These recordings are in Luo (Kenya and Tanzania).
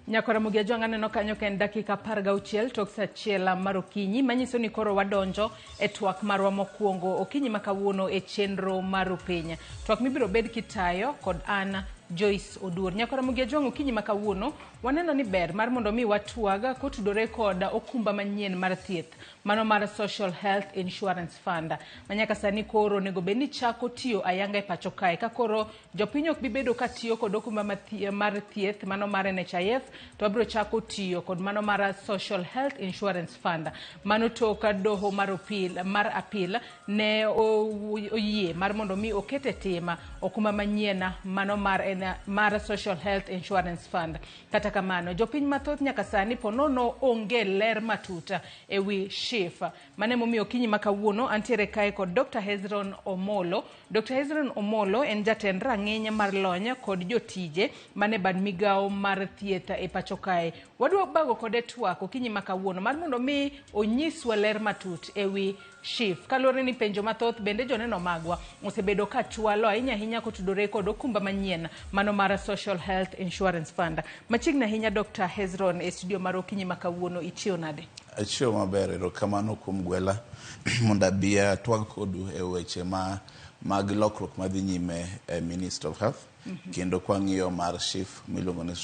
Nyakora Mugia Jwang' aneno kanyo ka en dakika 16 tok sa achiel mar okinyi, manyiso ni koro wadonjo e twak marwa mokwongo okinyi ma kawuono e chenro mar Rupiny. Twak mibiro bed kitayo kod an Joyce Oduor. Nyakora Mugia Jwang', okinyi ma kawuono waneno ni ber mar mondo mi watwag kotudore kod okumba manyien mar thieth, mano mar Social Health Insurance Fund, ma nyaka sani koro onego bed ni chako tiyo ayanga e pacho kae, ka koro jopiny ok bi bedo ka tiyo kod okumba mar thieth mano mar NHIF, to wabiro chako tiyo kod mano mar Social Health Insurance Fund. Mano tok doho mar opil, mar apil ne oyie mar mondo mi oket e tim okumba manyien mano mar Social Health Insurance Fund. Kata kamano, jopiny mathoth nyaka sani ponono onge ler matut e wi SHIF. Mano emomiyo okinyi ma kawuono antiere kae kod Dr. Hezron Omolo. Dr. Hezron Omolo en jatend rang'iny mar lony kod jotije mane bad migawo mar thieth e pacho kae. Wadwa bago kode twak okinyi ma kawuono mar mondo mi onyiswa ler matut e wi SHIF. Kaluwore ni penjo mathoth bende joneno magwa osebedo ka chwalo ahinya ahinya kotudore kod okumba manyien mano mar Social Health Insurance Fund. Machiegni ahinya Dr. Hezron e studio mar okinyi ma kawuono, ichiew nade? Achiew maber, erokamano kuom gwela mondo abi atwag kodu e weche ma mag lokruok madhi nyime e Ministry of Health kendo kwang'iyo mar SHIF miluongo ni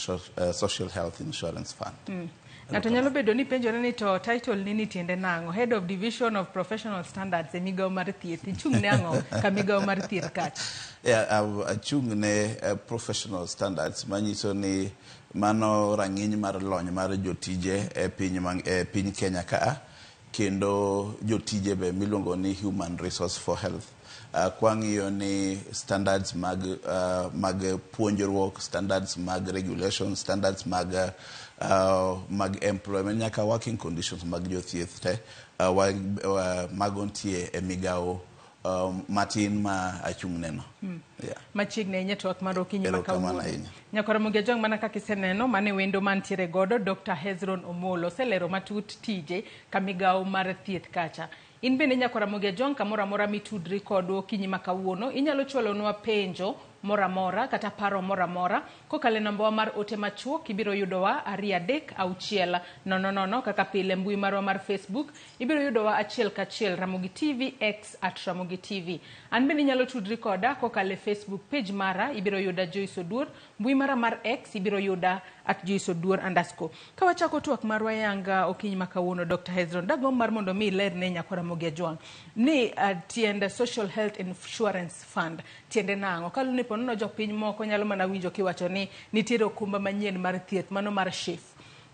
Social Health Insurance Fund. Ng'ato nyalo bedo ni penjore ni to title ni ni tiende nang'o? Head of Division of Professional Standards e migawo mar thieth. Ichung' ne ang'o ka migawo mar thieth kacha? Yeah, achung' ne professional standards, manyiso ni mano rang'iny mar lony mar jotije e piny Kenya ka, kendo jotije be miluongo ni human resource for health. Kwang'iyo ni standards mag puonjruok, standards mag regulation, standards mag employment nyaka working conditions mag jothieth te, mago nitie e migawo matin ma achung' neno. Yeah. Machiegni ahinya twak mar okinyi ma Erokamano kawuono. ahinya. Nyakora Mugia Jwang', mana kaka iseneno, mane wendo mantiere godo Dr. Hezron Omolo oselero matut tije ka migawo mar thieth kacha. In bende, Nyakora Mugia Jwang', kamoro amora mitudri kodwa okinyi ma kawuono, inyalo chwalonwa penjo moro amora kata paro moro amora kokalo e nambawa mar ote machuok. Ibiro yudowa 23600. Kaka pile, mbui marwa mar Facebook ibiro yudowa achiel kachiel, Ramogi TV, X @RamogiTV. An bende inyalo tudri koda kokalo e Facebook page mara, ibiro yuda Joyce Oduor. Mbui mara mar X ibiro yuda @JoyceOduor_. Ka wachako twak marwa yanga okinyi ma kawuono, Dr. Hezron, dagomb mar mondo mi iler ne Nyakora Ramogi Ajwang' ni tiend Social Health Insurance Fund tiende nang'o? Kaluwore ni ponono jopiny moko nyalo mana winjo kiwacho ni nitiere okumba manyien mar thieth mano mar SHIF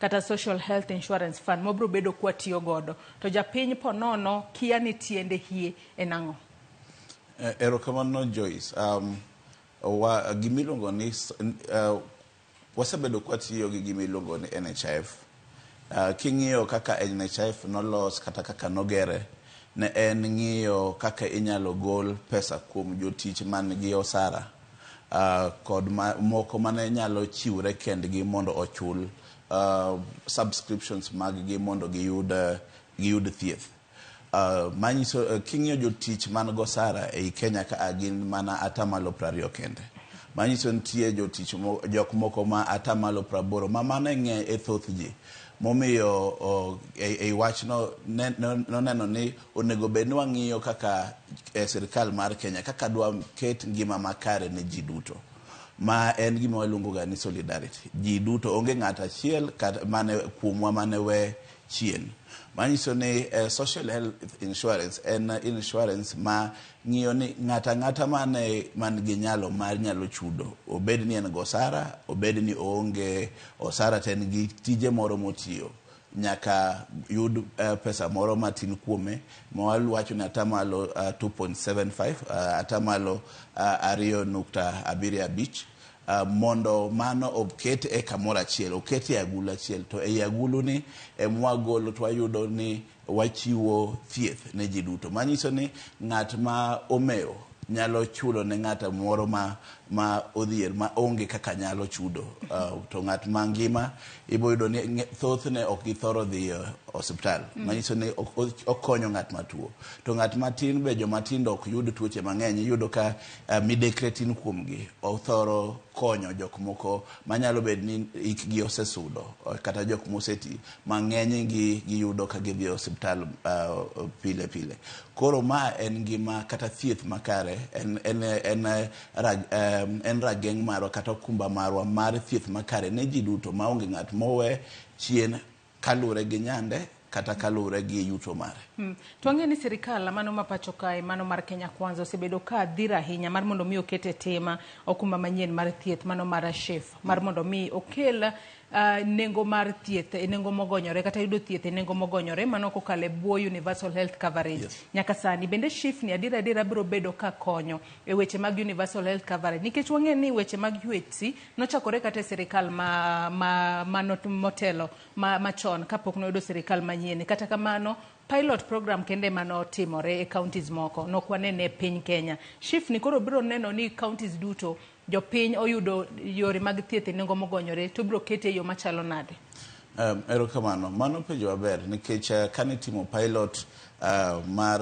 kata Social Health Insurance Fund mabiro bedo kwatiyo godo, to japiny ponono kia ni tiende hie en ang'o. Erokamano Joyce. Gimiluongo ni wasebedo kwatiyo gi gimiluongo ni NHIF. King'iyo kaka NHIF nolos kata kaka nogere, ne en ng'iyo kaka inyalo gol pesa kuom jotich man gi osara kod moko mane nyalo chiwre kendgi mondo ochul subscriptions mag gi mondo giyud thieth. Manyiso king'iyo jotich man gosara ei Kenya ka gin mana 20% kende. Manyiso nitie jotich jok moko ma 80% ma mano e ng'e e thoth ji. Momiyo ei wachno noneno ni onego bed ni wang'iyo kaka e sirikal mar Kenya kaka dwa ket ngima makare ne ji duto. Ma en gima waluongo ga ni solidarity. Ji duto, onge ng'ato achiel mane kuomwa mane we chien. Manyiso ni social health insurance en insurance ma ng'iyo ni ng'ato ang'ata mane man gi nyalo mar nyalo chudo, obed ni en gosara, obed ni oonge osara, to en gi tije moro motiyo, nyaka yud pesa moro matin kuome ma wawacho ni atamalo 2.75, 2.75%, mondo mano oket e kamoro achiel, oket e agulu achiel, to ei agulu ni emwagolo to wayudo ni wachiwo thieth ne ji duto. Manyiso ni ng'at ma omewo nyalo chulo ne ng'at moro ma ma odhier ma onge kaka nyalo chudo. To ng'at mangima ibo yudo ni thothne ok githoro dhi e osiptal. Manyiso ni okonyo ng'at matuo. To ng'at matin be, jomatindo ok yud tuoche mang'eny. Iyudo ka midekre tin kuomgi. Othoro konyo jok moko manyalo bet ni hikgi osesudo kata jok moseti mang'eny gi giyudo ka gidhi e osiptal pile pile. Koro ma en ngima kata thieth makare en rageng' marwa kata okumba marwa mar thieth makare ne ji duto maonge ng'at mowe chien kaluwore gi nyande kata kaluwore gi yuto mare. To wang'eyo ni sirikal mano ma pacho kae, mano mar Kenya Kwanza, osebedo ka dhir ahinya mar mondo mi oket e tim okumba manyien mar thieth mano mar SHIF, mar mondo mi okel nengo mar thieth e nengo mogonyore kata yudo thieth e nengo mogonyore, mano kokalo e bwo universal health coverage. Nyaka sani bende SHIF ni adiera adiera biro bedo ka konyo e weche mag universal health coverage, nikech wang'eyo ni weche mag UHC nochakore kata e sirikal ma motelo machon kapok noyudo sirikal manyien. Kata kamano, pilot program kende manotimore e counties moko, nok wanene e piny Kenya. SHIF ni koro biro neno ni counties duto jopiny oyudo yore mag thieth e nengo mogonyore, to biro kete e yo machalo nade? Erokamano. Mano penjo maber nikech kane itimo pilot mar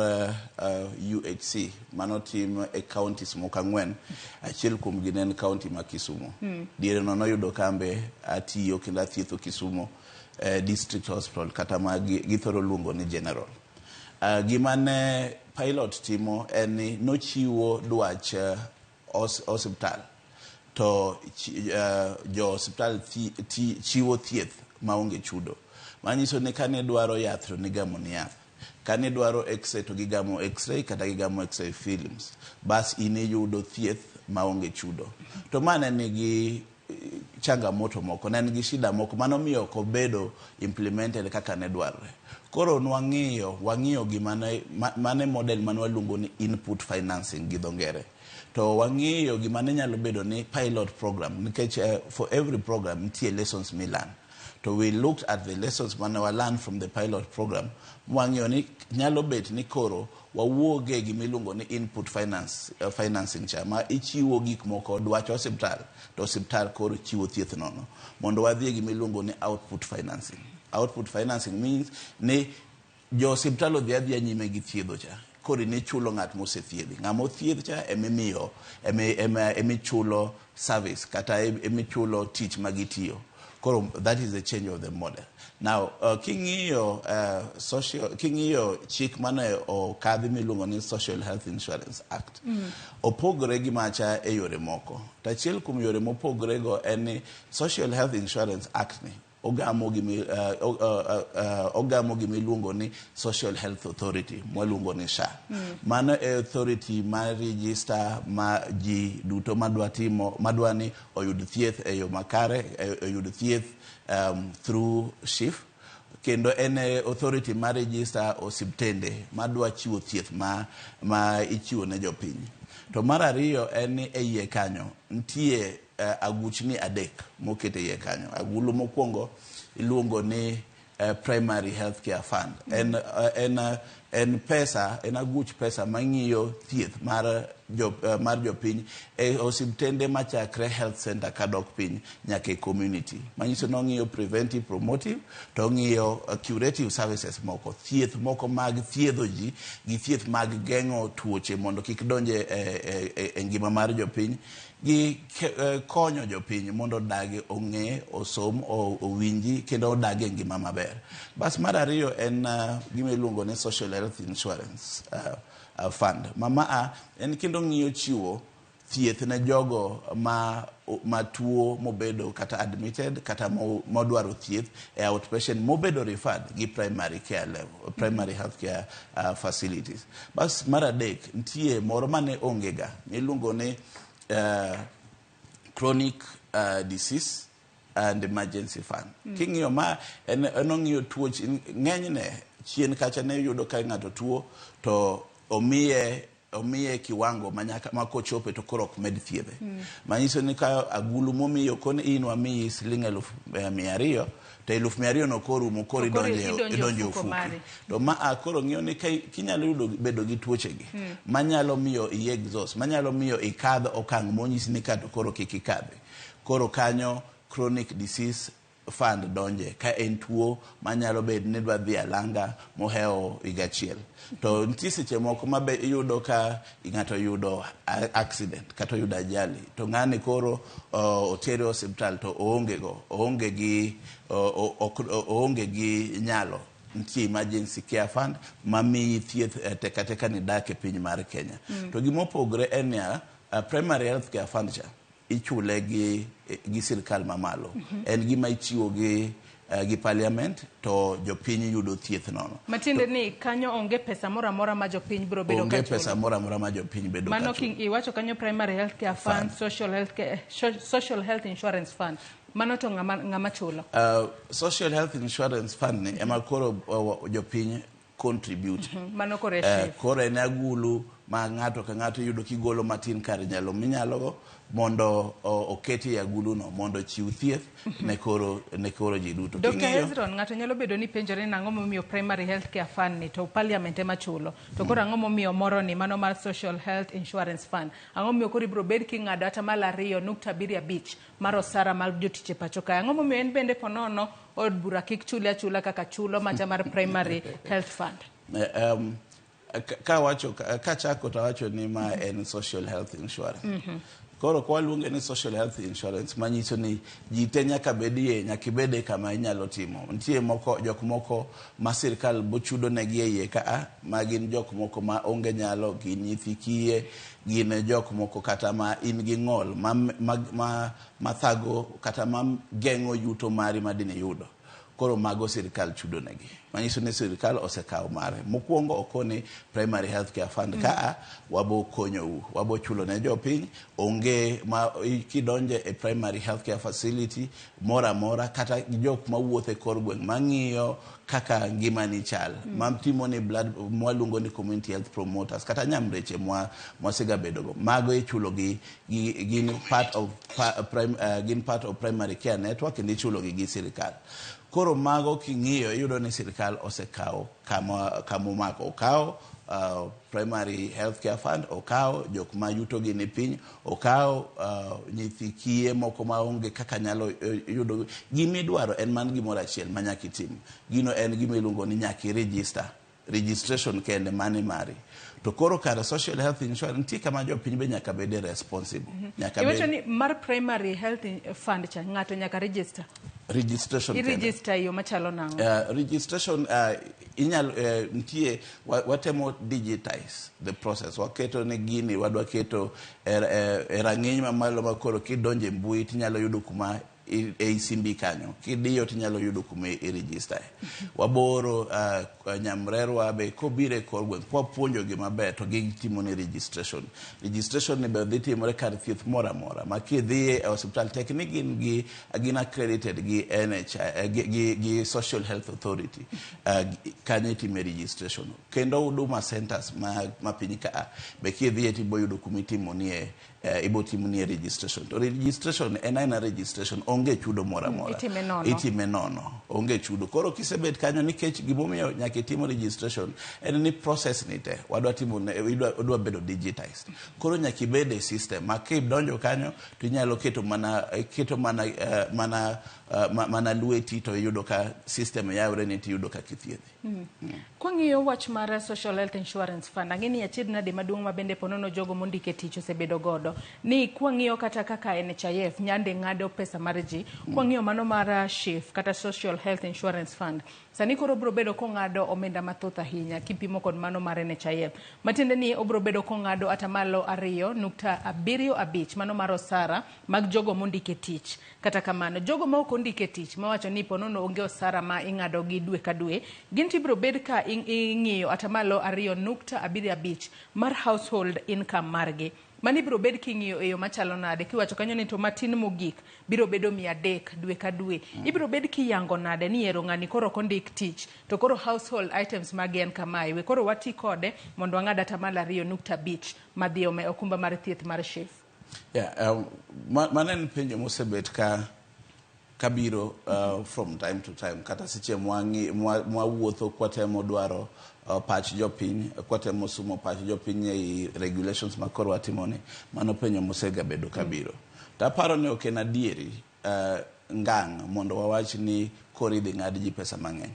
UHC manotim e counties moko ang'wen, achiel kuom gi ne en county ma Kisumu. Diere no noyudo kambe atiyo kendo athietho Kisumu District Hospital kata ma githoro luongo ni General. Gima ne pilot timo en ni nochiwo dwach osiptal to jo osiptal chiwo thieth maonge chudo. Manyiso ni kane dwaro yath to nigamo ni yath. Kane dwaro x-ray to gigamo x-ray kata gigamo x-ray films. Bas in iyudo thieth maonge chudo. To ma ne nigi changamoto moko, ne en gi shida moko manomiyo ok obedo implemented kaka ne dwarre. Koro nwang'iyo, wang'iyo gima ne, mane model mane waluongo ni input financing gi dho ngere. To wang'iyo gima ne nyalo bedo ni pilot program, nikech for every program nitie lessons mi learn. To we looked at the lessons mane wa learn from the pilot program, mwang'iyo ni nyalo bet ni koro wawuoge gima iluongo ni input financing cha, ma ichiwo gik moko dwach osiptal, to osiptal koro chiwo thieth nono. Mondo wadhi e gima iluongo ni output financing. Output financing means ni jo osiptal odhi adhiya nyime gi thiedho cha. Koro inichulo ng'at mosethiedhi. Ng'ama othiedh cha emimiyo, emichulo service kata emichulo tich ma gitiyo. Koro that is the change of the model. Now, king'iyo chik mane okadhi miluongo ni Social Health Insurance Act, opogore gi macha e yore moko. To achiel kuom yore mopogore go en ni Social Health Insurance Act ni ogamo gima iluongo ni Social Health Authority, mwaluongo ni SHA. Mano e authority ma register ma ji duto madwa timo, madwa ni oyud thieth e yo makare, oyud thieth through SHIF. Kendo en e authority ma register osiptende madwa chiwo thieth ma ichiwo ne jopiny. To mar ariyo en ni e iye kanyo nitie aguchni adek moket e iye kanyo. Agulu mokwongo iluongo ni Primary Health Care Fund. En pesa, en aguch pesa mang'iyo thieth mar jopiny e osiptende machakre health center kadok piny nyaka e community. Manyiso ni ong'iyo preventive, promotive, to ong'iyo curative services moko, thieth moko mag thiedho ji gi thieth mag geng'o tuoche mondo kik donj e ngima mar jopiny, gi konyo jopiny mondo odagi, ong'e, osom, owinji kendo odag e ngima maber. Bas mar ariyo en gima iluongo ni Social Health Insurance Fund. Ma maa en kendo ng'iyo chiwo thieth ne jogo ma tuo mobedo kata admitted kata modwaro thieth e outpatient mobedo referred gi primary care level, primary health care facilities. Bas mar adek nitie moro mane onge ga miluongo ni chronic disease and emergency fund. King'iyo ma en ong'iyo tuoche ng'enyne chien kacha ne yudo ka ng'ato tuo to omiye Omiye kiwango manyaka ma kochope to koro ok med thiedhe. Manyiso ni ka agulu momiyo koni in wamiyi siling 200,000 to 200,000 no korumo koro idonje ofuko. To ma a koro ng'iyo ni kinyalo yudo bedo gi tuochegi manyalo miyo i exhaust, manyalo miyo ikadh okang' monyisi ni ka to koro kik ikadhi. Koro kanyo chronic disease fund donje ka en tuo manyalo bedo ni dwa dhi alanga mohewo higa achiel. To nitie seche moko ma be iyudo ka ng'ato yudo accident kata oyudo ajali to ng'ani koro otere osiptal to oonge go, oonge gi nyalo. Nitie emergency care fund mamiyi thieth teka teka ni dak e piny mar Kenya. To gimopogre en niya, primary health care fund cha ichule gi sirkal mamalo. En gima ichiwo gi parliament to jopiny yudo thieth nono. Matiende ni kanyo onge pesa moro amora ma jopiny biro bedo kachulo. Onge pesa moro amora ma jopiny bedo kachulo. Mano iwacho kanyo primary health care fund, social health care, social health insurance fund. Mano to ng'ama chulo? Social health insurance fund ni ema koro jopiny contribute. Mano koro e koro en agulu ma ng'ato ka ng'ato yudo kigolo matin kar nyalo minyalogo mondo oketi e agulu no mondo chiw thieth ne koro ji duto. Dr. Hezron, ng'ato nyalo bedo ni penjore nang'o momiyo primary health care fund ni to parliament ema chulo, to koro ang'o momiyo moro ni mano mar social health insurance fund, ang'o momiyo koro ibiro bed king'ado 2.75% mar osara mar jotich e pacho kae, ang'o momiyo en bende ponono od bura kik chule achula kaka chulo macha mar primary health fund? Kachako to awacho ni ma en social health insurance. Koro kwa luonge ni social health insurance manyiso ni ji te nyaka bedie, nyaka ibede kama inyalo timo. Nitie moko jok moko ma sirkal bochudo negi e iye ka ma gin jok moko ma onge nyalo, gin nyithi kiye, gin jok moko kata ma in gi ng'ol ma thago kata ma geng'o yuto mari ma dine yudo. Koro mago sirkal chudo negi. Manyiso ni sirkal osekawo mare. Mokwongo okoni primary health care fund ka wabo konyou, wabo chulo ne jopiny, onge ma kidonje e primary health care facility moro amora kata jok mawuotho e kor gweng' mang'iyo kaka ngimani chal, matimo ni blood mwaluongo ni community health promoters kata nyamreche mwasega bedogo, mago ichulo gi gin part of gin part of primary care network kendo ichulo gi gi sirkal. Koro mago king'iyo iyudo ni sirkal osekawo kama omako. Okawo primary health care fund, okawo jok ma yuto gi ni piny, okawo nyithi kiye moko maonge kaka nyalo yudo. Gimidwaro en man gimoro achiel ma nyaka itim. Gino en gima iluongo ni nyaka i-register. Registration kende mane mari. To koro kar social health insurance nitie kama jopiny be nyaka bede responsible. Iwacho ni mar primary health fund cha ng'ato nyaka register. Registration. I-register yo machalo nang'o? Registration inyalo nitie watemo digitize the process. Waketo ne gini wadwa keto e rang'iny mamalo ma koro kidonje mbui tinyalo yudo kuma e simbi kanyo. Kidiyo tinyalo yudo kuma i-register. Waboro nyamrerwa be kobiro e kor gweng' kwapuonjogi maber to gitimo ni registration. Registration ni be dhi timore kar thieth moro amora ma kidhi e osiptal tek ni gin accredited gi NHI gi Social Health Authority. Kanyo itime registration. Kendo Huduma centers ma piny ka be kidhiye tibo yudo kuma itimonie ibo timonie registration. To registration en aena registration, onge chudo moro amora. Itime nono. Onge chudo. Koro kisebet kanyo nikech gimomiyo nyaka itim registration en ni process ni te wadwa timo wadwa bedo digitized. Koro nyaka ibed e system ma kidonjo kanyo to inyalo keto mana lweti to iyudo ka system yawre ni tiyudo kaka ithiedhi. Kwang'iyo wach mar Social Health Insurance Fund, ang'e ni achiedh nade maduong' ma bende ponono jogo mondike tich osebedo godo. Ni kwang'iyo kata kaka NHIF nyande ng'ado pesa mar ji, kwang'iyo mano mar SHIF kata Social Health Insurance Fund, sani koro obiro bedo kong'ado omenda mathoth ahinya kipimo kod mano mar NHIF. Matiende ni obiro bedo kong'ado 2.75% mano mar osara mag jogo mondike tich. Kata kamano, jogo ma ok ondike tich mawacho ni ponono onge osara ma ing'ado gi dwe ka dwe, gin tibiro bed ka ing'iyo 2.75% mar household income margi. Mano ibiro bed king'iyo e yo machalo nade? Kiwacho kanyo ni to matin mogik biro bedo 300 dwe ka dwe. Ibiro bed kiyango nade ni ero ng'ani koro ok ondik tich to koro household items mage en kamae. We koro wati kode mondo wang'ad atamalo 2.5 madhi e okumba mar thieth mar SHIF. Yeah, mano en penjo mosebet ka kabiro from time to time, kata seche mwawuotho kwatemo dwaro pach jopiny, kwatemo sumo pach jopiny ei regulations ma koro watimo ni, mano penjo mosegabedo kabiro. To aparo ni ok en adieri ngang' mondo wawach ni koro idhi ng'ad ji pesa mang'eny.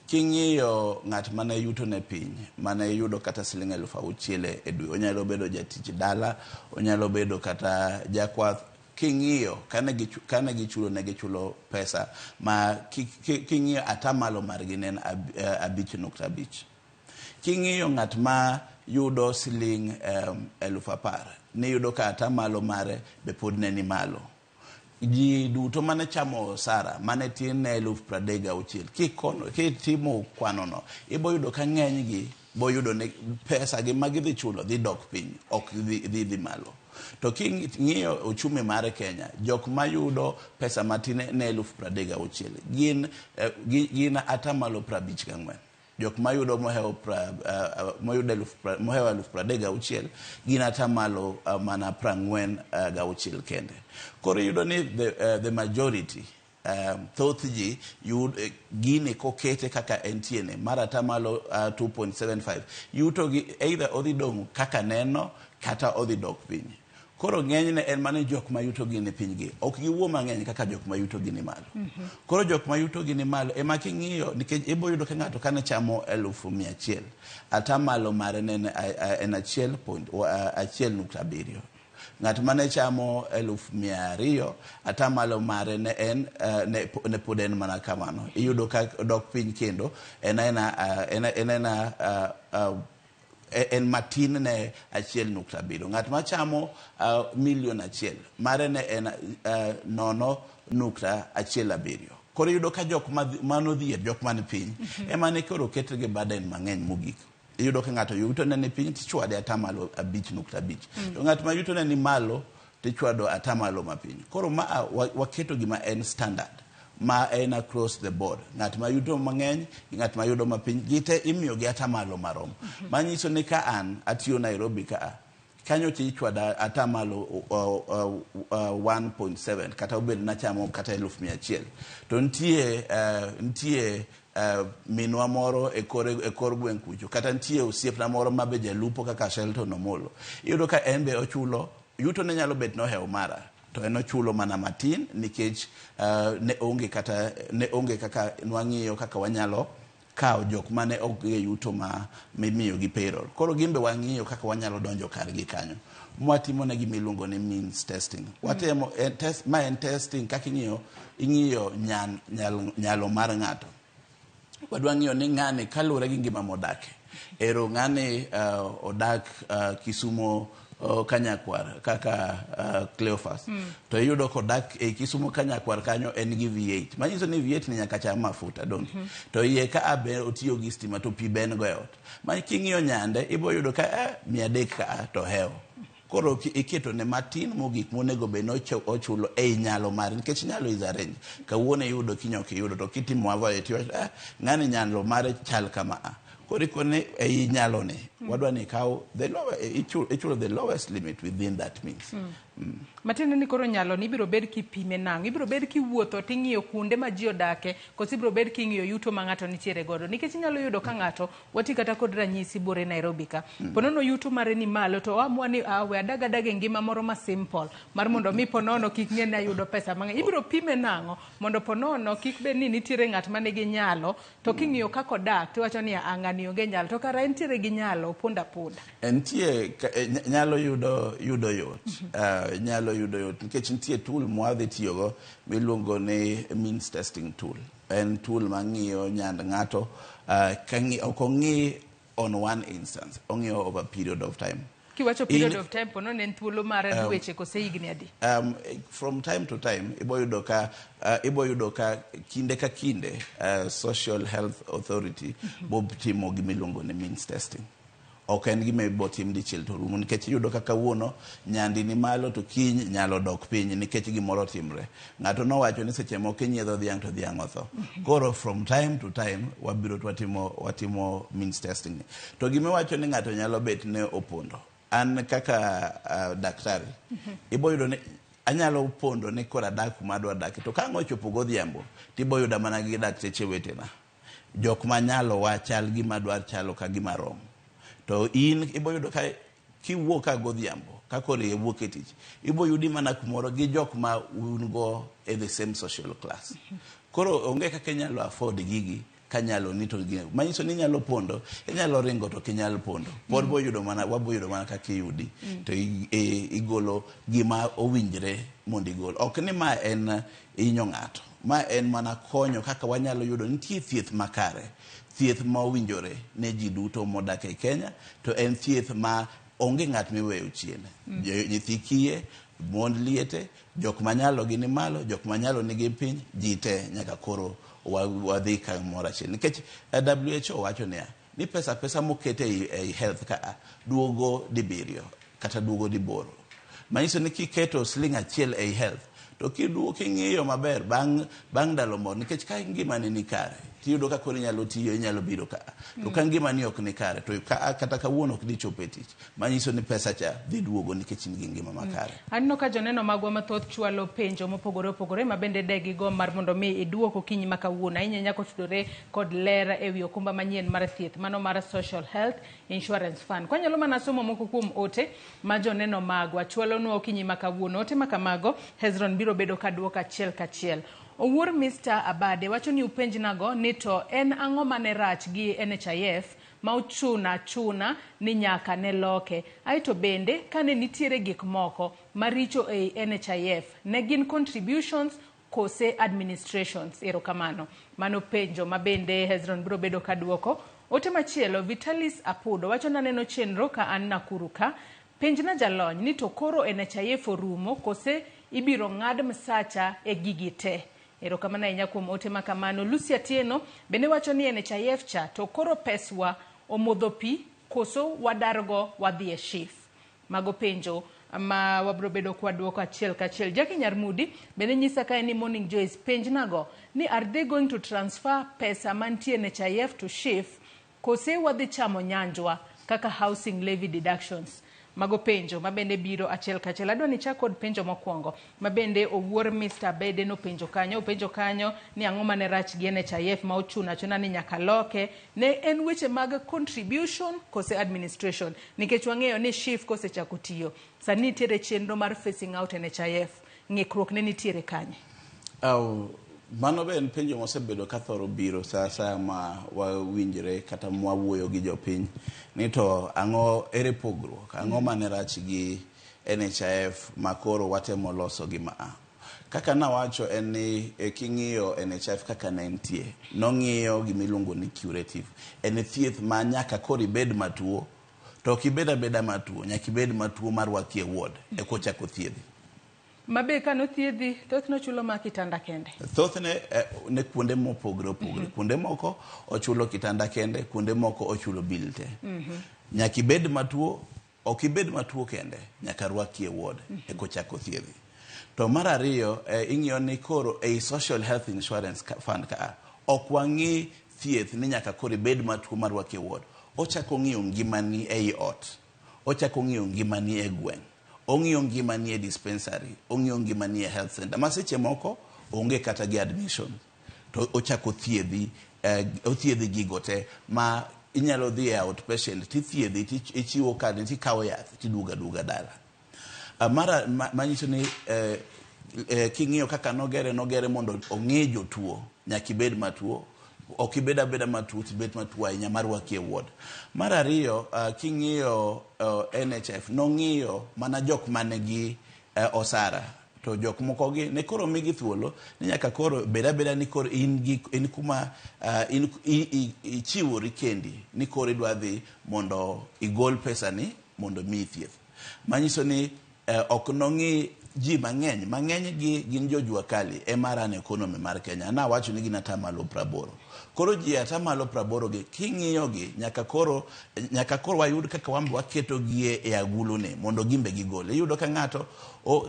King'iyo ng'at mane yuto ne piny, mane yudo kata siling 6,000 e dwe, onyalo bedo jatich dala, onyalo bedo kata jakwath. King'iyo kane gichulo, ne gichulo pesa ma king'iyo atamalo margi ne en 5.5. King'iyo ng'at ma yudo siling 10,000, niyudo ka atamalo mare be pod ne ni malo. Ji duto mane chamo osara mane tin ne 36,000, kitimo kwanono ibo yudo ka ng'enygi bo yudo ni pesa gi ma gidhi chulo dhi dok piny, ok dhi malo. To king'iyo uchumi mar Kenya, jok mayudo pesa matin ne 36,000 gin atamalo 54. Jok mayudo mohewo 36,000 gin atamalo mana 46 kende. Koro iyudo ni the majority, thoth ji yud gini kokete kaka entie ne mar atamalo 2.75, yuto gi either odhi dong' kaka neno kata odhi dok piny. Koro ng'enyne en mana jok ma yuto gi ni piny gi ok giwuo mang'eny kaka jok ma yuto gi ni malo. Koro jok ma yuto gi ni malo ema king'iyo, nikech ibo yudo ka ng'ato kane chamo 100,000, atamalo mare ne en 1.7. Ng'at mane chamo 200,000, atamalo mare ne en ne pod en mana kamano. Iyudo ka dok piny kendo en ena en matin ne 1.7. Ng'at machamo 1,000,000 mare ne en 0.17. Koro iyudo ka jok manodhier, jok man piny, ema ne koro oketgi burden mang'eny mogik. Iyudo ka ng'ato yuto ne ni piny tichwade atamalo 5.5. To ng'at ma yuto ne ni malo tichwado atamalo mapiny. Koro ma waketo gima en standard ma en across the board. Ng'at ma yuto mang'eny gi ng'at ma yudo mapiny gite imiyo gi atamalo marom. Manyiso ni ka an atiyo Nairobi ka kanyo tichwada atamalo 1.7 kata obed nachamo kata 100,000. To nitie minwa moro e kor gweng' kucho, kata nitie osiepna moro ma be jalupo kaka Shelton Omolo. Iyudo ka en be ochulo, yuto ne nyalo bet nohewo mara, to en ochulo mana matin nikech ne onge kaka nwang'iyo kaka wanyalo kawo jok mane ok gi yuto ma mimiyo gi payroll. Koro gin be wang'iyo kaka wanyalo donjo kargi kanyo. Mwatimo ne gima iluongo ni means testing. Watemo test, ma en testing kaka ing'iyo nyalo mar ng'ato. Wadwa ng'iyo ni ng'ani kaluwore gi ngima modake. Ero ng'ani odak Kisumo Kanyakwar kaka Cleophas. To iyudo kodak e Kisumo Kanyakwar kanyo en gi V8. Manyiso ni V8 ni nyaka cham mafuta donge. To iye ka be otiyo gi stima to pi be en go e ot. Ma king'iyo nyande ibo yudo ka 300 ka to hewo. Koro iketo ne matin mogik monego bed ni ochulo ei nyalo mare, nikech nyalo is a range. Kawuono iyudo kiny ok iyudo, to kitimo average tiwacho ng'ani nyalo mare chal kama a. Koro ikone ei nyalo ni wadwa ni ikaw the lower, ichulo the lowest limit within that means. Matiende ni koro nyalo ni ibiro bed kipime nang'o? Ibiro bed kiwuotho ting'iyo kuonde ma ji odake, koso ibiro bed king'iyo yuto ma ng'ato nitiere godo? Nikech inyalo yudo ka ng'ato, wati kata kod ranyisi bore Nairobi ka, ponono yuto mare ni malo to oamua ni we adag adag e ngima moro ma simple mar mondo mi ponono kik ng'e ni ayudo pesa mang'eny. Ibiro pime nang'o mondo ponono kik bed ni nitiere ng'at ma nigi nyalo to king'iyo kaka odak tiwacho ni ng'ani onge nyalo, to kara entiere gi nyalo punda punda. Entie nyalo yudo yot. Nyalo yudo yot nikech nitie tool mwadhi tiyogo miluongo ni means testing tool. En tool mang'iyo nyand ng'ato, ok ong'i on one instance, ong'iyo over period of time. Kiwacho period of time, pono ne en thuolo mar dweche kose higni adi? From time to time, ibo yudo ka kinde ka kinde, Social Health Authority bo timo gima iluongo ni means testing. Ok en gima ibo tim dichiel to rumo, nikech iyudo ka kawuono nyandi ni malo to kiny nyalo dok piny nikech gimoro timre. Ng'ato nowacho ni seche moko inyiedho dhiang' to dhiang' otho. Koro from time to time wabiro to watimo means testing ni. To gima iwacho ni ng'ato nyalo bet ne opondo. An kaka daktari, ibo yudo ni anyalo pondo ni koro adak kuma adwa dake, to ka ang' ochopo godhiambo tibo yuda mana gi dakteche wetena. Jok manyalo wa chal gima dwar chalo ka gima rom. To in ibo yudo ka kiwuok ka godhiambo, ka koro iwuok e tich, ibo yudi mana kumoro gi jok ma un go e the same social class. Koro onge kaka inyalo afford gigi kanyalo ni to gi manyiso ni inyalo pondo, inyalo ringo to ok inyal pondo. Pod bo yudo mana wabo yudo mana kaka iyudi to igolo gima owinjre mondo igol. Ok ni ma en hinyo ng'ato, ma en mana konyo kaka wanyalo yudo nitie thieth makare, thieth ma owinjore ne ji duto modak e Kenya, to en thieth ma onge ng'at miweyo chien. Nyithi kiye, mond liete, jok manyalo gi ni malo, jok manyalo nigi piny, ji te nyaka koro wadhi kamoro achiel. Nikech WHO wacho niya, ni pesa moket ei health ka duogo dibiriyo kata duogo diboro. Manyiso ni kiketo siling achiel ei health, to kiduogo king'iyo maber bang' ndalo moro, nikech ka ngimani ni kare, tiyudo ka koro inyalo tiyo, inyalo biro ka. To ka ngimani ok ni kare, to kata kawuono ok dhi chopo e tich. Manyiso ni pesa cha dhi duogo nikech in gi ngima makare. Aneno ka joneno magwa mathoth chwalo penjo mopogore opogore ma bende de gigo mar mondo mi iduok okinyi ma kawuono. Ahinya ahinya kotudore kod ler ewi okumba manyien mar thieth, mano mar Social Health Insurance Fund. Kwanyalo mana somo moko kuom ote ma joneno magwa chwalonwa okinyi ma kawuono. Ote ma kamago Hezron biro bedo ka duoko achiel kachiel. Owuor Mr. Abade wacho ni upenjnago ni to en ang'o mane rach gi NHIF ma ochuna chuna ni nyaka ne loke. Aeto bende kane nitiere gik moko maricho ei NHIF, ne gin contributions kose administrations? Erokamano. Mano penjo ma bende Hezron biro bedo ka duoko. Ote machielo, Vitalis Apudo wacho naneno chenro ka an Nakuru ka. Penjna jalony ni to koro NHIF orumo kose ibiro ng'ad msacha e gigi te. Erokamano ahinya kuom ote ma kamano. Lucy Atieno bende wacho ni NHIF cha to koro peswa omodho pi koso wadargo wadhi e SHIF. Mago penjo ma wabro bedo kwa duoko achiel kachiel. Jackie Nyarmudi bende nyisa ka en ni Morning Joyce, penjnago ni are they going to transfer pesa mantie NHIF to SHIF kose wadhi chamo nyanjwa kaka housing levy deductions? Mago penjo ma bende biro achiel kachiel. Adwa ni chak kod penjo mokwongo ma bende owuor Mr. Bede nopenjo kanyo. Openjo kanyo ni ang'o mane rach gi NHIF ma ochuno achuna ni nyaka loke. Ne en weche mag contribution kose administration? Nikech wang'eyo ni SHIF kosechako tiyo, sani nitiere chenro mar phasing out NHIF. Ng'ikruok ne nitiere kanye? Mano be en penjo mosebedo ka thoro biro sa asaya ma wawinjre kata mwawuoyo gi jopiny ni to ang'o ere pogruok, ang'o mane rach gi NHIF ma koro watemo loso gi ma a. Kaka nawacho en ni king'iyo NHIF kaka ne entie, nong'iyo gimiluongo ni curative. En thieth ma nyaka koro ibed matuo, to ok ibed abeda matuo, nyaka ibed matuo marwaki e ward eka ochako thiedhi. Mabe kanothiedhi, thoth nochulo ma kitanda kende. Thothne ne kuonde mopogore opogore. Kuonde moko ochulo kitanda kende, kuonde moko ochulo bill te. Nyaka ibed matuo, ok ibed matuo kende, nyaka rwaki e ward eka ochako thiedhi. To mar ariyo, ing'iyo ni koro ei Social Health Insurance Fund ka ok wang'i thieth ni nyaka koro ibed matuo marwaki e ward. Ochako ng'iyo ngimani ei ot, ochako ng'iyo ngimani e gweng', ong'iyo ngimani e dispensary, ong'iyo ngimani e health center. Ma seche moko onge kata gi admission. To ochako thiedhi, othiedhi gigo te ma inyalo dhi e outpatient tithiedhi ichiwo kadi tikawo yath tiduogo aduoga dala. Mara manyiso ni king'iyo kaka nogere, nogere mondo ong'i jotuo, nyaka ibed matuo, ok ibed abeda matuo, tibet matuo ahinya marwaki e ward. Mar ariyo, king'iyo NHIF, nong'iyo mana jok manigi osara. To jok moko gi ne koro migi thuolo ni nyaka koro bed abeda ni koro in gi in kuma in ichiwori kendi ni koro idwa dhi mondo igol pesani mondo miyi thieth. Manyiso ni ok nong'i ji mang'eny, mang'eny gi gin jo jua kali ema run economy mar Kenya. Nawacho ni gin atamalo 80. Koro ji 80% gi king'iyo gi nyaka koro wayud kaka wan be waketo gi e agulu ni mondo gimbe gigol. Iyudo ka ng'ato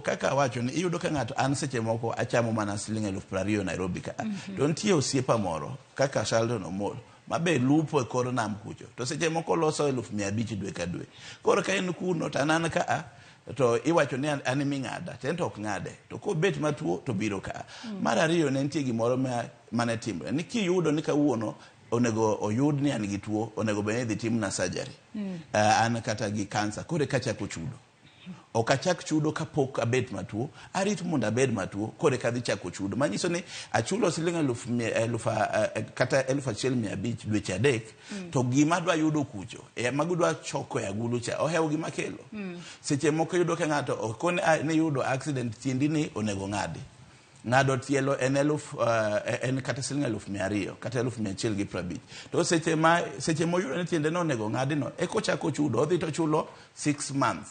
kaka awacho ni iyudo ka ng'ato, an seche moko achamo mana siling 20,000 Nairobi ka. To nitie osiepa moro kaka Sheldon Omol mabe lupo e kor nam kucho, to seche moko loso 500,000 dwe ka dwe. Koro ka en kuno to an an ka a to iwacho ni an eming'ada, to en to ok ng'ade, to kobet matuo to biro ka. Mar ariyo, ne nitie gimoro mane timre ni kiyudo ni kawuono onego oyud ni an gi tuo, onego bed ni idhi timna surgery, an kata gi kansa, koro eka achako chudo. Ok achak chudo kapok abet matuo, arit mondo abed matuo koro eka adhi chako chudo, manyiso ni achulo siling eluf kata 1,500 dweche 3, to gima adwa yudo kucho mago dwa choko e agulu cha ohewo gima kelo. Seche moko iyudo ka ng'ato okone ni yudo accident, tiendi ni onego ng'adi. Ng'ado tielo en eluf en kata siling 200,000 kata 150,000, to seche moyudo ni tiende no onego ng'adi no, eko chako chudo, odhi to chulo 6 months,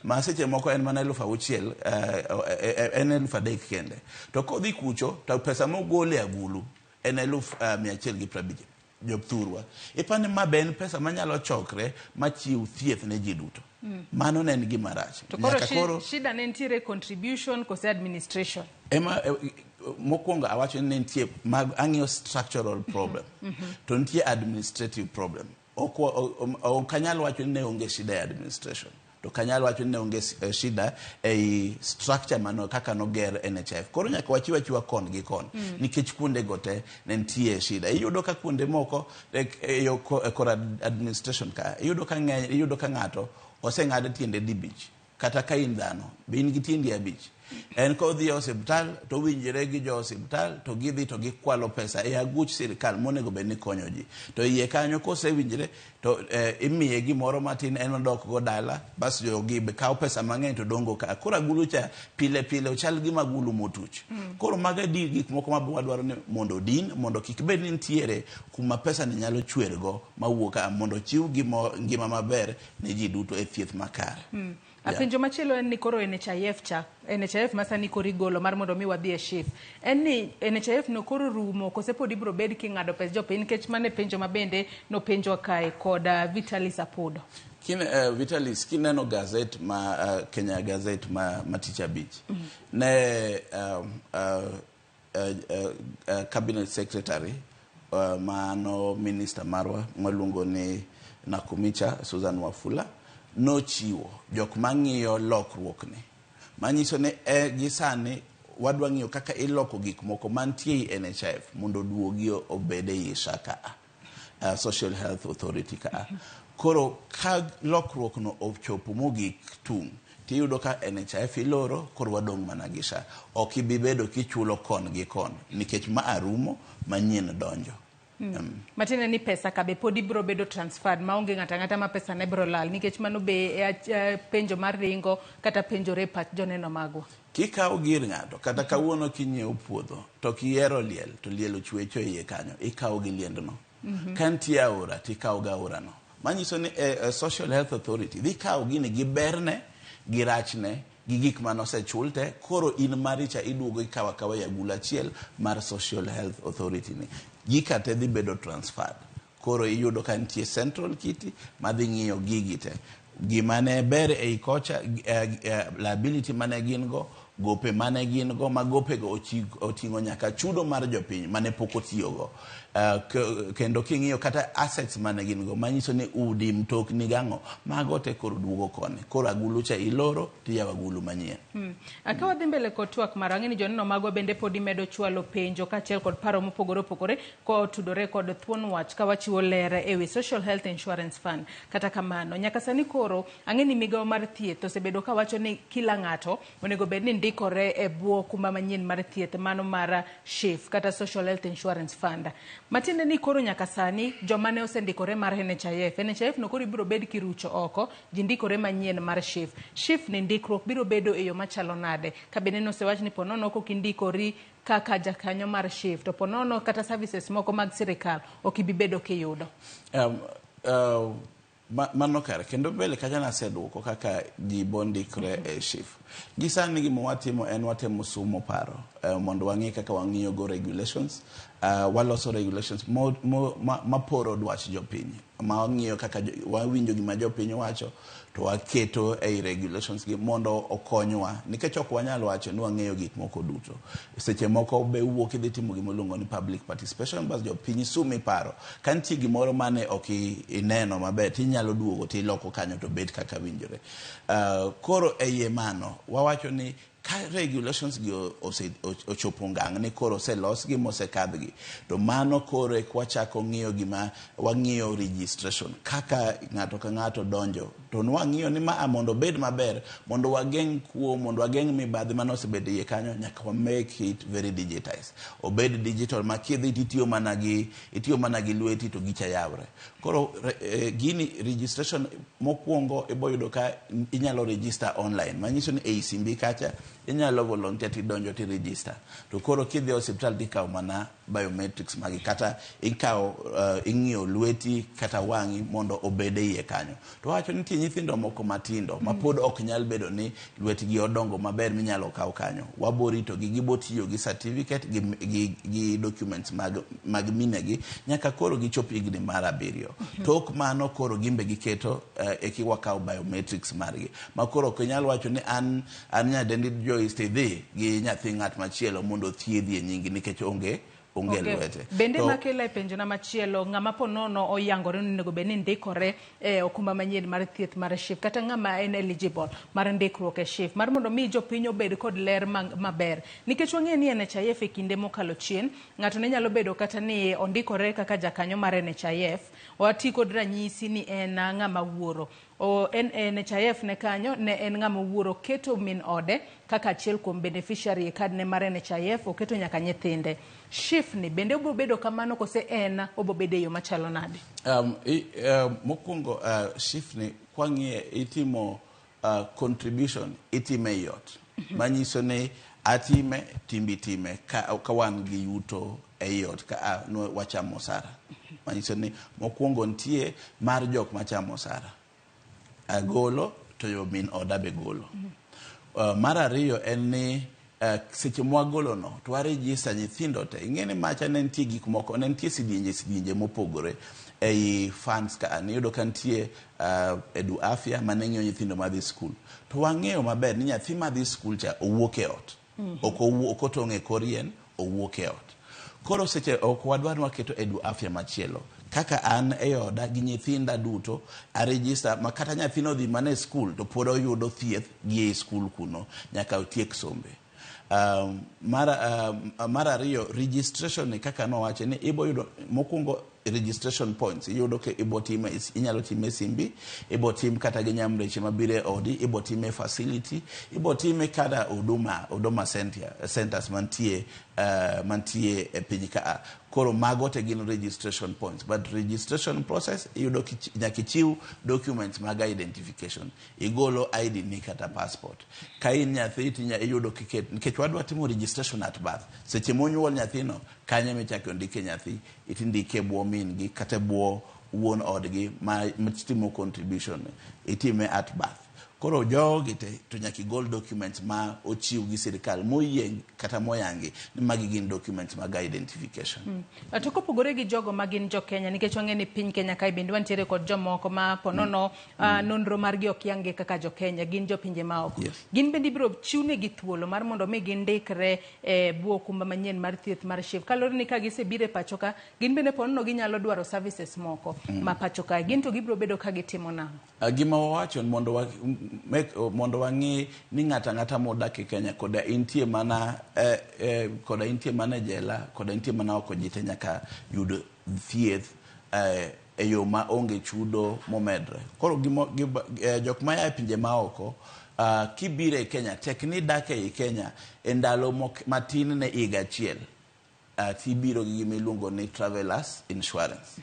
ma seche moko en mana 6,000, en 3,000 kende. To kodhi kucho to pesa mogol e agulu en 150,000. Jothurwa, ipani ma be en pesa manyalo chokre machiw thieth ne ji duto? Mano ne en gima rach. To koro shida ne nitiere contribution kose administration? Ema mokwongo awacho ni ne nitie mag ang'iyo structural problem, to nitie administrative problem. Ok anyal wacho ni ne onge shida e administration, to ok anyal wacho ni ne onge shida ei structure mano kaka noger NHIF. Koro nyaka wachiw achiwa kon gi kon, nikech kuonde go te ne nitie shida. Iyudo ka kuonde moko e kor administration ka iyudo ka ng'eny, iyudo ka ng'ato oseng'ad tiende dibich. Kata ka in dhano be in gi tiendi abich, en kodhi e osiptal to owinjore gi jo osiptal to gidhi to gikwalo pesa e aguch sirikal monego bed ni konyo ji, to iye kanyo kosewinjre to imiye gimoro matin, en odok go dala, bas jogi be kawo pesa mang'eny to dongo ka. Koro agulu cha pile pile ochal gi magulu motuch. Koro mago di gik moko ma wadwaro ni mondo odin, mondo kik bed ni nitiere kuma pesa ni nyalo chwergo mawuok ka, mondo ochiw ngima maber ne ji duto e thieth makare. Yeah. Penjo machielo en ni koro NHIF cha, NHIF ma sani koro igolo mar mondo mi wadhi e SHIF, en ni NHIF no koro rumo kose pod ibiro bed king'ado pes jopiny? Nikech mano e penjo ma bende nopenjwa kae kod Vitalis Apodo. Vitalis, kineno gazet ma Kenya Gazette ma tich abich, ne cabinet secretary, mano minister marwa maluongo ni Nakumicha Susan Wafula, nochiwo jok mang'iyo lokruok ni, manyiso ni gi sani wadwa ng'iyo kaka iloko gik moko mantie e NHIF mondo oduogi obed ei SHA ka, Social Health Authority ka. Koro ka lokruok no ochopo mogik tung', tiyudo ka NHIF iloro, koro wadong' mana gi SHA. Ok ibi bedo kichulo kon gi kon, nikech ma arumo, manyien donjo. Matiende ni pesa ka be pod ibiro bedo transferred maonge ng'ato ang'ata ma pesa ne biro lal, nikech mano be e penjo mar ringo kata penjore e pach joneno magwa. Kikawo gir ng'ato, kata kawuono kinyiewo puodho to kiyiero liel, to liel ochwecho e iye kanyo, ikawo gi liendno. Ka nitie aora, tikawo gi aorano. Manyiso ni Social Health Authority dhi kawo gini gi berne gi rachne gi gik manosechul te. Koro in maricha iduogo ikawo akawa e agulu achiel mar Social Health Authority ni. Gika te dhi bedo transferred. Koro iyudo ka nitie central kitty madhi ng'iyo gigi te. Gima ne ber ei kocha, liability mane gin go, gope mane gin go, ma gopego oting'o nyaka chudo mar jopiny mane pok otiyogo. Kendo king'iyo kata assets mane gin go, manyiso ni udi, mtokni gang'o, mago te koro duogo koni. Koro agulu cha iloro tiyawo agulu manyien. Ka wadhi mbele kod twak marwa, ang'e ni joneno magwa bende pod imedo chwalo penjo kaachiel kod paro mopogore opogore kotudore kod thuon wach ka wachiwo ler e wi Social Health Insurance Fund. Kata kamano, nyaka sani koro ang'e ni migawo mar thieth osebedo kawacho ni kila ng'ato onego bed ni ndikore e bwo kumba manyien mar thieth, mano mar SHIF kata Social Health Insurance Fund. Matiende ni koro nyaka sani joma ne osendikore mar NHIF, NHIF no koro ibiro bed kirucho oko, ji ndikore manyien mar SHIF. SHIF ni ndikruok biro bedo e yo machalo nade? Ka bende nosewach ni ponono kok indikori kaka jakanyo mar SHIF, to ponono kata services moko mag sirikal ok ibi bedo kiyudo. Mano kare kendo mbele kacha naseduoko kaka ji bondikre e SHIF. Gi sani gima watimo en watemo sumo paro mondo wang'i kaka wang'iyo go regulations. Waloso regulations maporo dwach jopiny, ma wang'iyo kaka wawinjo gima jopiny wacho to waketo ei regulations gi mondo okonywa, nikech ok wanyal wacho ni wang'eyo gik moko duto. Seche moko be wuok idhi timo gima iluongo ni public participation, bas jopiny sumi paro. Ka nitie gimoro mane ok ineno maber, tinyalo duogo tiloko kanyo to bet kaka winjore. Koro e iye mano wawacho ni ka regulations gi ochopo ngang' ni koro oselosgi mosekadhgi, to mano koro ek wachako ng'iyo gima wang'iyo registration kaka ng'ato ka ng'ato donjo, to nwang'iyo ni maa mondo obed maber, mondo wageng' kuo, mondo wageng' mibadhi mane osebedo iye kanyo, nyaka wa make it very digitized, obed digital ma kidhi titiyo mana gi itiyo mana gi lweti to gicha yawre. Koro gini registration mokwongo ibo yudo ka inyalo register online, manyiso ni ei simbi kacha inyalo volunteer tidonjo ti register, to koro kidhi e osiptal tikawo mana biometrics magi kata ikawo ing'iyo lweti kata wang'i mondo obed e iye kanyo. To wacho nitie nyithindo moko matindo ma pod ok nyal bedo ni lwetgi odongo maber minyalo kaw kanyo, wabo ritogi, gibo tiyo gi certificate gi documents mag minegi nyaka koro gichop higni mar 7. Tok mano koro gimbe giketo eki wakaw biometrics margi, ma koro ok inyal wacho ni an nyadendi Joyce tidhi gi nyathi ng'at machielo mondo othiedhi e nyingi nikech onge lwete. Bende makela e penjona machielo, ng'ama po nono oyangore ni onego bed ni ndikore e okumba manyien mar thieth mar SHIF, kata ng'ama en eligible mar ndikruok e SHIF, mar mondo mi jopiny obed kod ler maber. Nikech wang'eyo ni NHIF e kinde mokalo chien, ng'ato ne nyalo bedo kata ni ondikore kaka jakanyo mar NHIF, wati kod ranyisi ni en ng'ama wuoro. NHIF ne kanyo ne en ng'ama wuoro keto min ode kaka achiel kuom beneficiary e kad ne mar NHIF, oketo nyaka nyithinde. SHIF ni bende obiro bedo kamano kose en obo bedo e yo machalo nade? Mokwongo SHIF ni kwang'iye itimo contribution itime e ot, manyiso ni atime timbi time ka wan gi yuto ei ot ka wachamo osara, manyiso ni mokwongo nitie mar jok machamo osara agolo to yo min oda be golo. Mar ariyo en ni seche mwagolo no to warejista nyithindo te. Ing'e ni macha ne nitie gik moko, ne nitie sidienje mopogore ei funds ka. Niyudo ka nitie Edu Afya mane ng'iyo nyithindo madhi skul, to wang'eyo maber ni nyathi madhi skul cha owuok e ot, ok otong' e kor yien, owuok e ot. Koro seche ok wadwar ni waketo Edu Afya machielo. Kaka an e oda gi nyithinda duto arejista, ma kata nyathino dhi mana e skul to pod oyudo thieth gi ei skul kuno nyaka otiek sombe. Mar ariyo, registration ni kaka nowache ni ibo yudo mokwongo registration points, iyudo ka ibo time, inyalo time e simbi, ibo tim kata gi nyamreche mabiro e odi, ibo time e facility, ibo time kata Huduma centers mantie e piny ka. Koro mago te gin registration points, but registration process iyudo nyaka ichiw documents mag identification, igolo ID ni kata passport. Ka in nyathi tinya iyudo kiket, nikech wadwa timo registration at birth, seche monyuol nyathino kanyo emichako ndike nyathi, itindike e bwo min gi kata e bwo wuon odgi ma timo contribution, itime at birth. Koro jogi te to nyaka igol documents ma ochiw gi sirikal moyie kata moyangi ni magi gin documents mag identification. To kopogore gi jogo ma gin jo Kenya, nikech wang'e ni piny Kenya kae bende wantiere kod jomoko ma ponono nonro margi ok yangi kaka jo Kenya, gin jopinje maoko. Gin bende ibiro chiwnegi thuolo mar mondo mi gindikre e bwo okumba manyien mar thieth mar SHIF. Kaluwore ni ka gisebiro e pacho ka, gin bende ponono ginyalo dwaro services moko ma pacho kae. Gin to gibiro bedo ka gitimo nang'o? Gima wawacho mondo wang'i ni ng'ato ang'ata modak e Kenya koda intie mana koda intie mana e jela, koda intie mana oko, ji te nyaka yud thieth e yo ma onge chudo momedre. Koro jok maya e pinje maoko, kibiro e Kenya, tek ni idak ei Kenya e ndalo matin ne higa achiel, tibiro gi gima iluongo ni travelers insurance.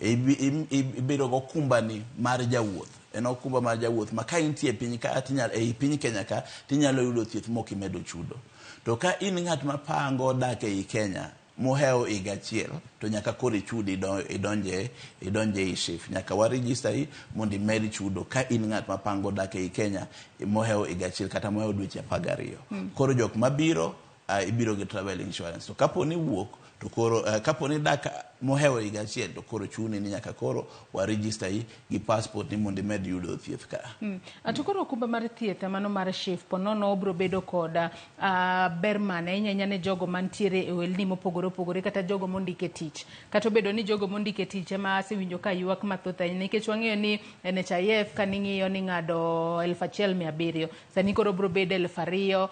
Ibedo gokumbani mar jawuoth. En okumba mar jawuoth ma ka intie e piny ka, ei piny Kenya ka, tinyalo yudo thieth mok imedo chudo. To ka in ng'at ma pango dak ei Kenya Mohewo higa achiel to nyaka koro ichud idonje ei SHIF. Nyaka wa register i mondo imed chudo ka in ng'at mapango dak ei Kenya mohewo higa achiel kata mohewo dweche 12. Koro jok mabiro ibiro gi travel insurance. To kapo ni wuok to koro kapo ni dak mohewo higa achiel to koro chuni ni nyaka koro wa register i gi passport ni mondo imed yudo thieth ka. To koro okumba mar thieth mano mar SHIF ponono obiro bedo kod ber mane ahinya ahinya ne jogo mantiere e ohelni mopogore opogore kata jogo mondike tich. Kata obedo ni jogo mondike tich ema asewinjo ka ywak mathoth ahinya nikech wang'eyo ni NHIF kaning'iyo ni ng'ado 1700 sani koro obiro bedo 2000.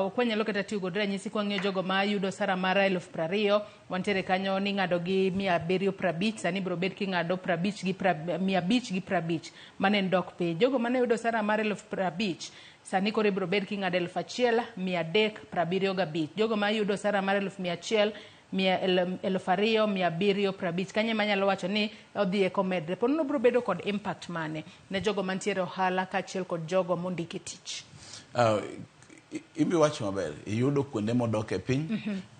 Ok wanyalo kata tiyo kod ranyisi kwang'iyo jogo ma yudo sara mar 20,000 wantiere kanyo ni ng'ado gi 750 sani biro bet king'ado 550 mano en dok piny. Jogo mane yudo sara mar 50,000 sani koro ibiro bed king'ado 1375. Jogo ma yudo sara mar 100,000 2750 kanyo ema anyalo wacho ni odhi e komedre. Ponono biro bedo kod impact mane ne jogo mantiere ohala kaachiel kod jogo mondiki tich? Imbi wacho maber, iyudo kuonde modok e piny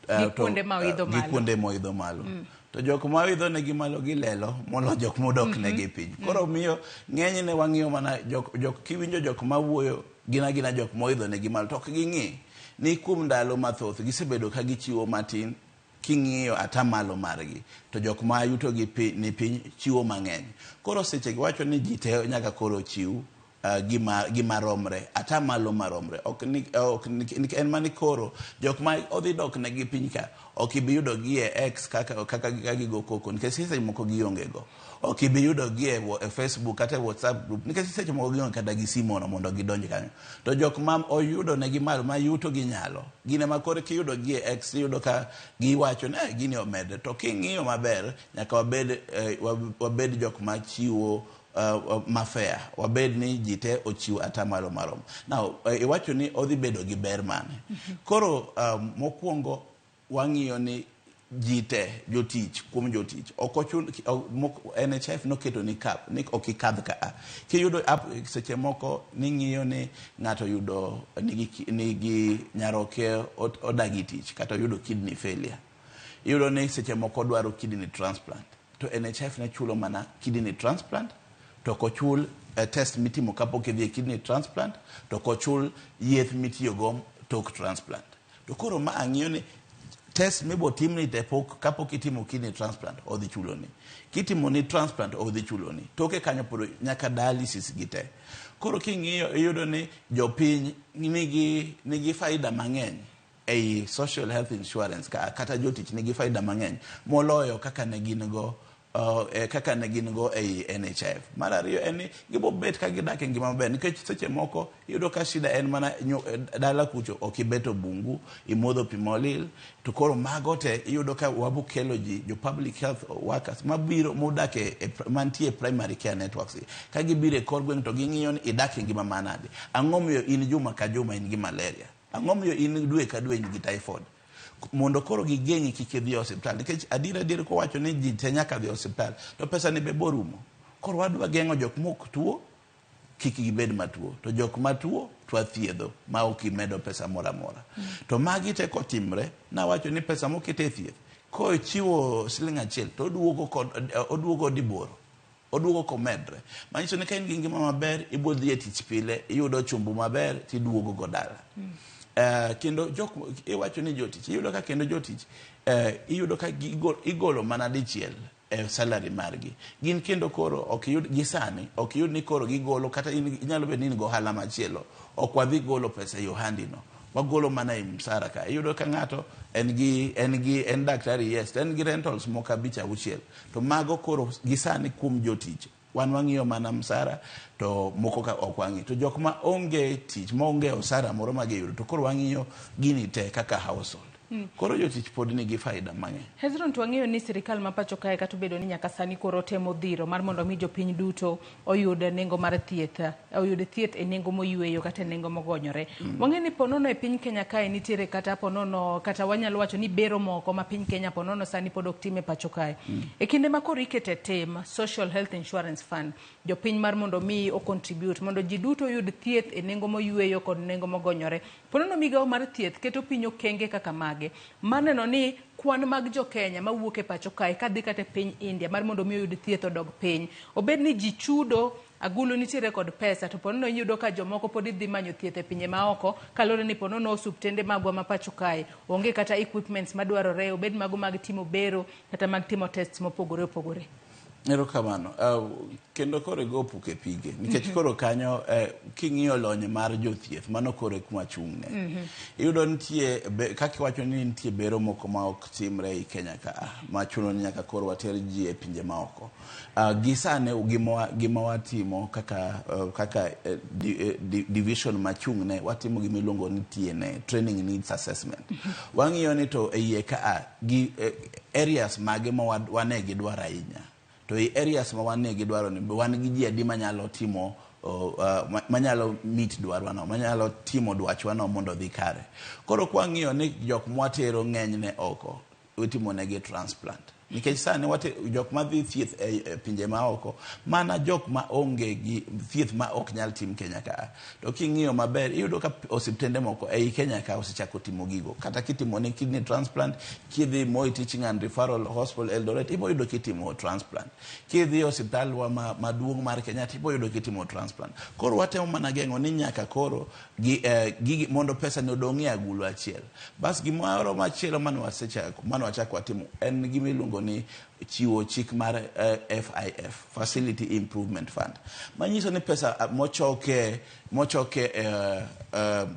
gi kuonde ma oidho malo. Gi kuonde moidho malo. To jok ma oidho negi malo gilelo molo jok modok negi piny. Koro miyo ng'enyne wang'iyo mana jok kiwinjo jok mawuoyo gin agina jok moidho negi malo to ok ging'i ni kuom ndalo mathoth gisebedo ka gichiwo matin king'iyo atamalo margi to jok ma yuto gi ni piny chiwo mang'eny. Koro seche giwacho ni ji te nyaka koro chiw gima romre, atamalo maromre. Ok ni, en mani koro jok ma odhi dok negi piny ka ok ibi yudo gi e X kaka gigo koko nikech seche moko gionge go. Ok ibi yudo gi e Facebook kata e WhatsApp group nikech seche moko gionge kata gi simu no mondo gidonj kanyo. To jok ma oyudo negi malo ma yuto gi nyalo gin ema koro kiyudo gi e X iyudo ka giwacho ni gini omedre. To king'iyo maber nyaka wabed jok ma chiwo mafair, wabed ni ji te ochiw atamalo marom. Now iwacho ni odhi bedo gi ber mane? Koro mokwongo wang'iyo ni ji te jotich kuom jotich ok ochun NHIF noketo ni cap ni ok ikadh ka. Kiyudo seche moko ning'iyo ni ng'ato yudo nigi nyaroke odagi tich kata oyudo kidney failure. Iyudo ni seche moko dwaro kidney transplant to NHIF ne chulo mana kidney transplant to ok ochul test mitimo kapok idhi e kidney transplant to ok ochul yeth mitiyogo tok transplant. To koro ma ang'iyo ni test mibo timni te pok kapok itimo kidney transplant odhi chuloni. Kitimo ni transplant odhi chuloni. Toke kanyo pod nyaka dialysis gi te. Koro king'iyo iyudo ni jopiny nigi faida mang'eny ei social health insurance kata jotich nigi faida mang'eny moloyo kaka ne gin go kaka ne gin go ei NHIF. Mar ariyo en ni gibo bet ka gidak e ngima maber nikech seche moko iyudo ka shida en mana dala kucho ok ibeto bungu, imodho pi molil, to koro mago te iyudo ka wabo kelo ji jo public health workers mabiro modak mantie primary care networks. Ka gibiro e kor gweng' to ging'iyo ni idak e ngima manade. Ang'o miyo in juma ka juma in gi malaria? Ang'o miyo in dwe ka dwe in gi typhoid? Mondo koro gigeng'i kik idhi e osiptal nikech adier kowacho ni ji te nyaka dhi e osiptal to pesa ni be borumo. Koro wadwa geng'o jok mok tuo kik gibed matuo to jok matuo to wathiedho ma ok imedo pesa moro amora. To magi te kotimre nawacho ni pesa moket e thieth kochiwo siling 1 to oduogo diboro. Oduogo komedre. Manyiso ni ka in gi ngima maber ibo dhi e tich pile iyudo chumbu maber tiduogo go dala. Kendo jok iwacho ni jotich iyudo ka kendo jotich iyudo ka igolo mana dichiel e salary margi. Gin kendo koro ok iyud gi sani ok iyud ni koro gigolo kata inyalo bedo ni in go ohala machielo ok wadhi golo pesa e ohandi no. Wagolo mana e msara ka. Iyudo ka ng'ato en daktari yes to en gi rentals moko 5 6 to mago koro gi sani kuom jotich wan wang'iyo mana msara to moko ka ok wang'i. To jok ma onge tich maonge osara moro ma giyudo to koro wang'iyo gini te kaka household. Koro jotich pod nigi faida mang'eny. Hezron, to wang'eyo ni sirikal ma pacho kae kata obedo ni nyaka sani koro temo dhiro mar mondo mi jopiny duto oyud nengo mar thieth, oyud thieth e nengo moyweyo kata e nengo mogonyore. Wang'eyo ni ponono e piny Kenya kae nitiere kata ponono kata wanyalo wacho ni bero moko ma piny Kenya ponono sani pod ok tim e pacho kae. E kinde ma koro ikete tim Social Health Insurance Fund, jopiny mar mondo mi o contribute mondo ji duto oyud thieth e nengo moyweyo kod nengo mogonyore. Ponono migawo mar thieth keto piny okenge kaka mage maneno ni kwan mag jo Kenya mawuok e pacho kae kadhi kata e piny India mar mondo mi oyud thieth odog piny. Obed ni ji chudo agulu nitiere kod pesa to ponono iyudo ka jomoko pod dhi manyo thieth e pinje maoko kaluwore ni ponono osuptende magwa ma pacho kae onge kata equipments madwarore, obed mago mag timo bero kata mag timo tests mopogore opogore. Erokamano. Kendo koro igo puk e pige nikech koro kanyo king'iyo lony mar jothieth mano koro e kuma chung'ne. Iyudo nitie kaka iwacho ni nitie bero moko ma ok timre ei Kenya ka machuno ni nyaka koro water ji e pinje maoko. Gi sani gima watimo kaka division machung'ne watimo gima iluongo ni TNA, Training Needs Assessment. Wang'iyo ni to e iye ka gi areas mage ma wane gidwaro ahinya. To e areas ma wane gidwaro ni wan gi ji adi manyalo timo manyalo meet dwarwa no, manyalo timo dwachwa no mondo odhi kare. Koro kwang'iyo ni jok mwatero ng'enyne oko itimo negi transplant. Nikech sani jok madhi thieth e pinje maoko mana jok ma onge gi thieth ma ok nyal tim Kenya ka. To king'iyo maber iyudo ka osiptende moko ei Kenya ka osechako timo gigo. Kata kitimo ne kidney transplant, kidhi Moi Teaching and Referral Hospital Eldoret, ibo yudo kitimo transplant. Kidhi e osiptal wa maduong' mar Kenyatta, ibo yudo kitimo transplant. Koro watemo mana geng'o ni nyaka koro gigi mondo pesa ni odong' e agulu achiel. Bas gimoro machielo mane wasechako, mane wachako watimo en gima iluongo ni chiwo chik mar FIF, Facility Improvement Fund. Manyiso ni pesa mochoke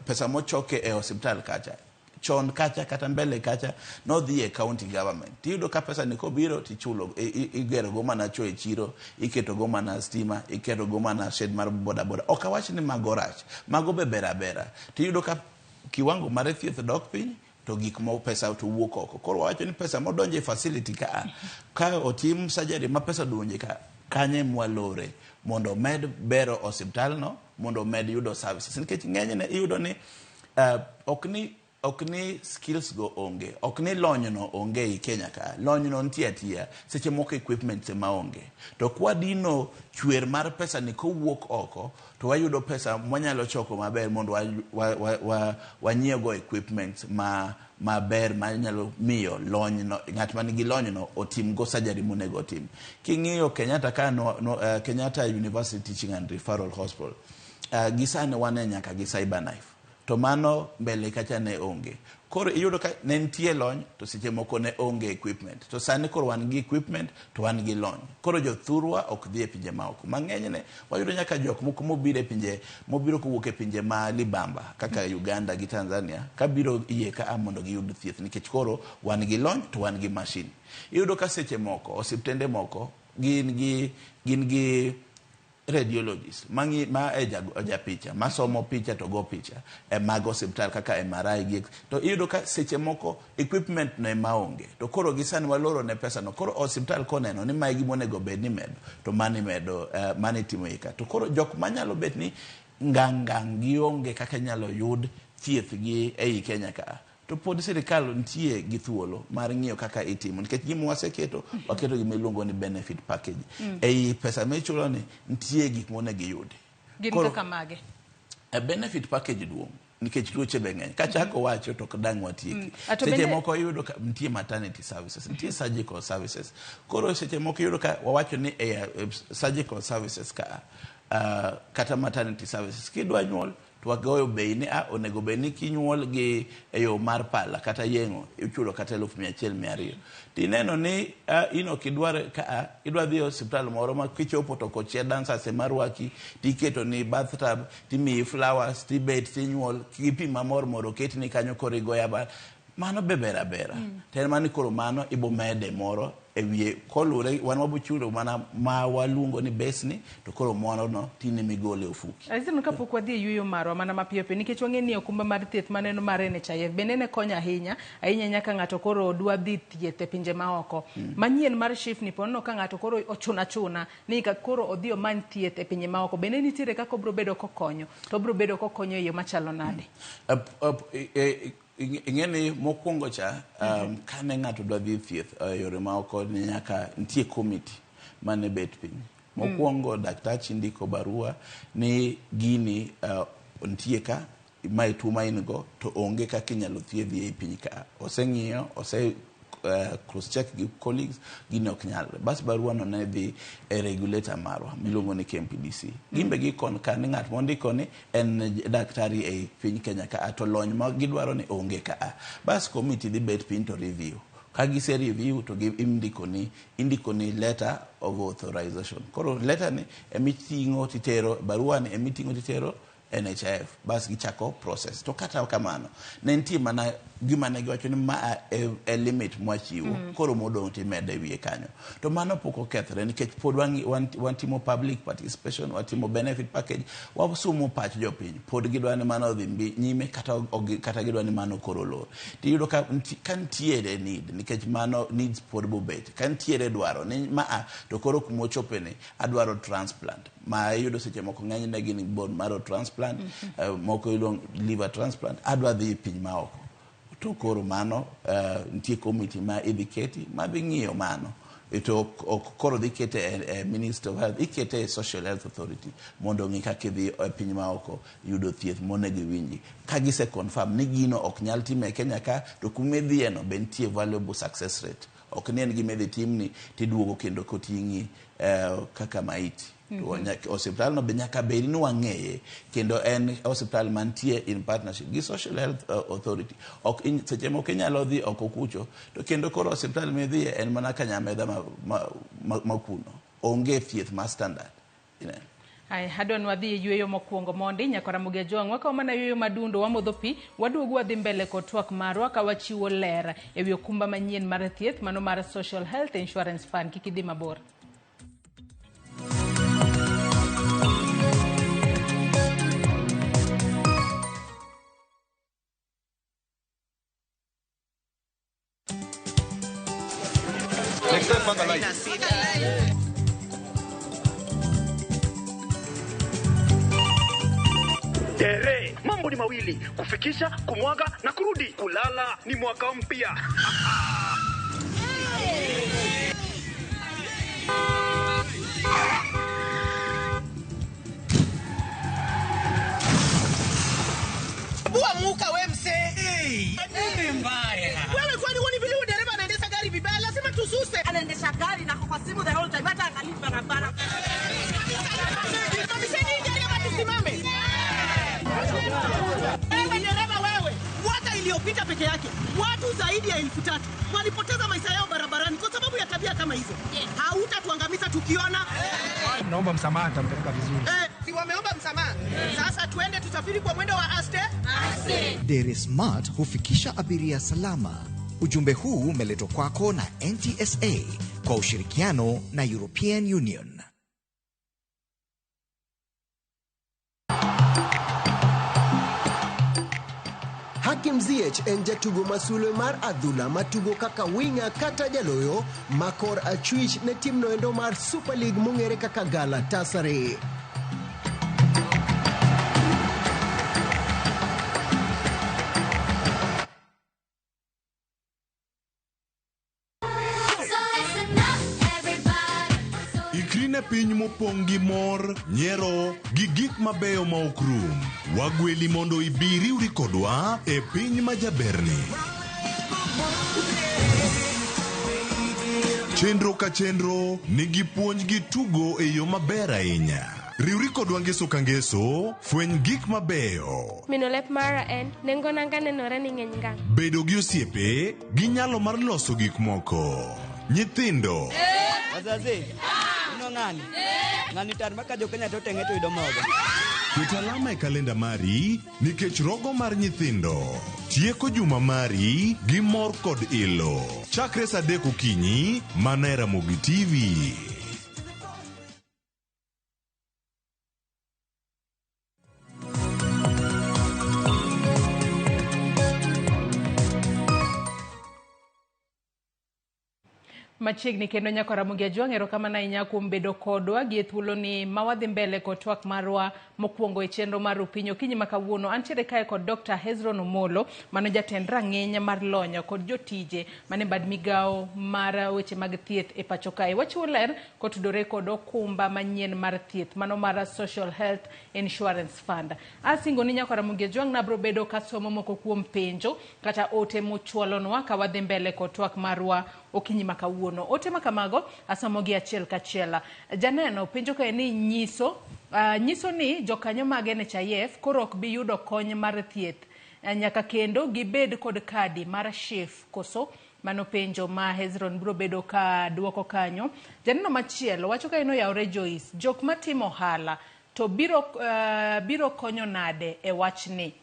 pesa mochoke e osiptal kacha chon kacha kata mbele kacha nodhi e county government. Tiyudo ka pesa ni kobiro tichulo igero go mana cho e chiro, iketo go mana stima, iketo go mana shed mar boda boda. Ok awach ni mago rach, mago be ber abera. Tiyudo ka kiwango mar thieth dok piny to gik mo pesa to wuok oko. Koro wawacho ni pesa modonjo e facility ka otim surgery ma pesa odonje ka kanye mwalore mondo omed bero osiptal no, mondo omed yudo services. Nikech ng'enyne iyudo ni ok ni skills go onge, ok ni lony no onge ei Kenya ka. Lony no nitie atiya, seche moko equipment ema onge. To kwadino chwer mar pesa ni kowuok oko, to wayudo pesa mwanyalo choko maber mondo wanyiew go equipment maber manyalo miyo lony no, ng'at man gi lony no otim go surgery monego otim. King'iyo Kenyatta ka no, Kenyatta University Teaching and Referral Hospital, gi sani wan e nyaka gi cyber knife. To mano mbele kacha ne onge. Koro iyudo ka ne nitie lony to seche moko ne onge equipment. To sani koro wan gi equipment to wan gi lony. Koro jothurwa ok dhi e pinje maoko. Mang'enyne wayudo nyaka jok moko mobiro e pinje, mobiro kowuok e pinje ma libamba kaka Uganda gi Tanzania kabiro yie ka mondo giyud thieth nikech koro wan gi lony to wan gi machine. Iyudo ka seche moko osiptende moko gin gi radiologist ma e japicha masomo picha to go picha e mag osiptal kaka MRI gi to iyudo ka seche moko equipment no ema onge to koro gi sani waloro ne pesa no. Koro osiptal koneno ni mae gima onego bed ni medo to mani medo, mani timo ika. To koro jok manyalo bet ni ngang' ngang' gionge kaka inyalo yud thieth gi ei Kenya ka, to pod sirikal nitie gi thuolo mar ng'iyo kaka itimo nikech gima waseketo waketo gima iluongo ni benefit package. Ei pesa michulo ni nitie gik monego iyudi. Gin kaka mage? Benefit package duong' nikech tuoche be ng'eny. Kachako wacho to ok dang' watieki. Seche moko iyudo ka nitie maternity services, nitie surgical services. Koro seche moko iyudo ka wawacho ni surgical services ka kata maternity services kidwa nyuol to wagoyo bei ni onego bed ni kinyuol gi e yo mar pala kata yeng'o ichulo kata 1,200 200. Tineno ni in ok idwar ka idwa dhi e osiptal moro ma kichopo to kochia dancers ema rwaki tiketo ni bathtub timiyi flowers tibet tinyuol gi pi mamor moro oketni kanyo koro igoyo abal. Mano be ber abera. To en mani koro mano ibo mede moro e wiye kolure wan wabochulo mana ma waluongo ni besni to koro moro no tine migole ofuki. Azino kapok wadhi e yueyo marwa mana mapiyo piyo nikech wang'e ni okumba mar thieth maneno mar NHIF bende ne konyo ahinya ahinya nyaka ng'ato koro dwa dhi thieth e pinje maoko. Manyien mar SHIF ni ponono ka ng'ato koro ochuna chuna ni ka koro odhi omany thieth e pinje maoko bende nitiere kaka obro bedo kokonyo to obro bedo kokonyo e yo machalo nade? Ing'e ni mokwongo cha kane ng'ato dwa dhi thieth e yore maoko ni nyaka nitie committee mane bet piny. Mokwongo daktachi ndiko barua ni gini nitie ka mae tuo ma in go to onge kaka inyalo thiedhi ei piny ka. Oseng'iyo, ose cross check gi colleagues, gini ok nyalre. Bas barua no ne dhi e regulator marwa miluongo ni KMPDC. Gin be gikon ka ni ng'at mondiko ni en daktari e piny Kenya ka to lony ma gidwaro ni onge ka. Bas committee dhi bet piny to review. Ka gise review to indiko ni letter of authorization. Koro letter ni emiting'o titero, barua ni emiting'o titero NHIF, bas gichako process. To kata kamano, ne nitie mana gima ne giwacho ni ma e limit mwachiwo, koro modong' timede wiye kanyo. To mano pok okethore nikech pod watimo public participation, watimo benefit package, wasumo pach jopiny. Pod gidwa ni mano odhi nyime kata gidwa ni mano koro lor. Tiyudo ka nitiere need, nikech mano needs pod bobet. Ka nitiere dwaro ni maa to koro kumochope ni adwaro transplant. Ma iyudo seche moko ng'enyne gin bone marrow transplant, moko iluongo liver transplant, adwa dhi piny maoko. To koro mano nitie committee ma idhi keti ma dhi ng'iyo mano. To ok koro dhi kete e Ministry of Health, ikete e Social Health Authority mondo ong'i kaka idhi e piny maoko yudo thieth monego iwinji. Ka gise confirm ni gino ok nyal time e Kenya ka, to kuma idhiyeno be nitie valuable success rate. Ok ni en gima idhi timni tiduogo kendo koting'i kaka maiti. Osiptal no be nyaka bed ni wang'eye kendo en osiptal mantie in partnership gi Social Health Authority. Ok seche moko inyalo dhi oko kucho to kendo koro osiptal midhiye en mana kanyamedha ma kuno. Onge thieth ma standard. Ay, adwa wadhi e yweyo mokwongo mondi nyaka Ramogi Ajwang' wakawo mana yweyo madundo wamodho pi waduogo wadhi mbele kod twak marwa ka wachiwo ler ewi okumba manyien mar thieth mano mar Social Health Insurance Fund. Kik idhi mabor. Next time, panga line. Tere, mambo ni mawili, kufikisha, kumwaga na kurudi. Kulala ni mwaka mpya. Bua muka we msee. Hey, nini mbaya? Wewe kwani huoni vile dereva anaendesha gari vibaya? Lazima tususe. Anaendesha gari na kwa simu the whole time, hata angalii barabara. Simamisheni gari ama tusimame. Wewe dereva wewe, mwaka iliyopita peke yake watu zaidi ya 3,000 walipoteza maisha yao barabarani kwa sababu ya tabia kama hizo. Hautatuangamiza tukiona. Naomba msamaha, nitampeleka vizuri. Si wameomba msamaha. Sasa tuende tusafiri kwa mwendo wa aste. Aste. Dere Smart hufikisha abiria salama. Ujumbe huu umeletwa kwako na NTSA kwa ushirikiano na European Union. Hakim Ziyech en jatugo masulwe mar adhula matugo kaka winga kata jaloyo makor achwich ne timno endo mar Super League mong'ere kaka Galatasaray. Ikri ne piny mopong' gi mor, nyiero, gi gik mabeyo ma ok rum. Wagweli mondo ibi riwri kodwa e piny ma jaberni. Chenro ka chenro nigi puonj gi tugo e yo maber ahinya. Riwri kodwa ngeso ka ngeso, fweny gik mabeyo. Mino lep mara en, nengo nanga nenore ni ng'eny ngang'. Bedo gi osiepe, gi nyalo mar loso gik moko. Nyithindo. Wazazi. Ng'ani. Ng'ani tar maka jo Kenya to tenge to yudo mogo. Ket alama e kalenda mari nikech rogo mar nyithindo. Tieko juma mari gi mor kod ilo. Chakre saa 3 okinyi mana e Ramogi TV. Machiegni kendo nyako Ramogi Ajwang', erokamano ahinya kuom bedo kodwa gi e thuoloni ma wadhi mbele kod twak marwa mokwongo e chenro mar Rupiny okinyi ma kawuono. Antiere kae kod Dr. Hezron Omolo, mano jatend rang'iny mar lony kod jotije mane bad migawo mar weche mag thieth e pacho kae. Wachiwo ler kotudore kod okumba manyien mar thieth, mano mar Social Health Insurance Fund. Asingo ni nyako Ramogi Ajwang' nabro bedo kasomo moko kuom penjo kata ote mochwalonwa ka wadhi mbele kod twak marwa okinyi ma kawuono. Ote ma kamago asomogi achiel kachiel. Janeno penjo kae ni nyiso nyiso ni jokanyo mag NHIF koro ok bi yudo kony mar thieth nyaka kendo gibed kod kadi mar SHIF koso? Mano penjo ma Hezron biro bedo ka duoko kanyo. Janeno machielo wacho ka en oyawre Joyce, jok matimo ohala to biro konyo nade e wachni?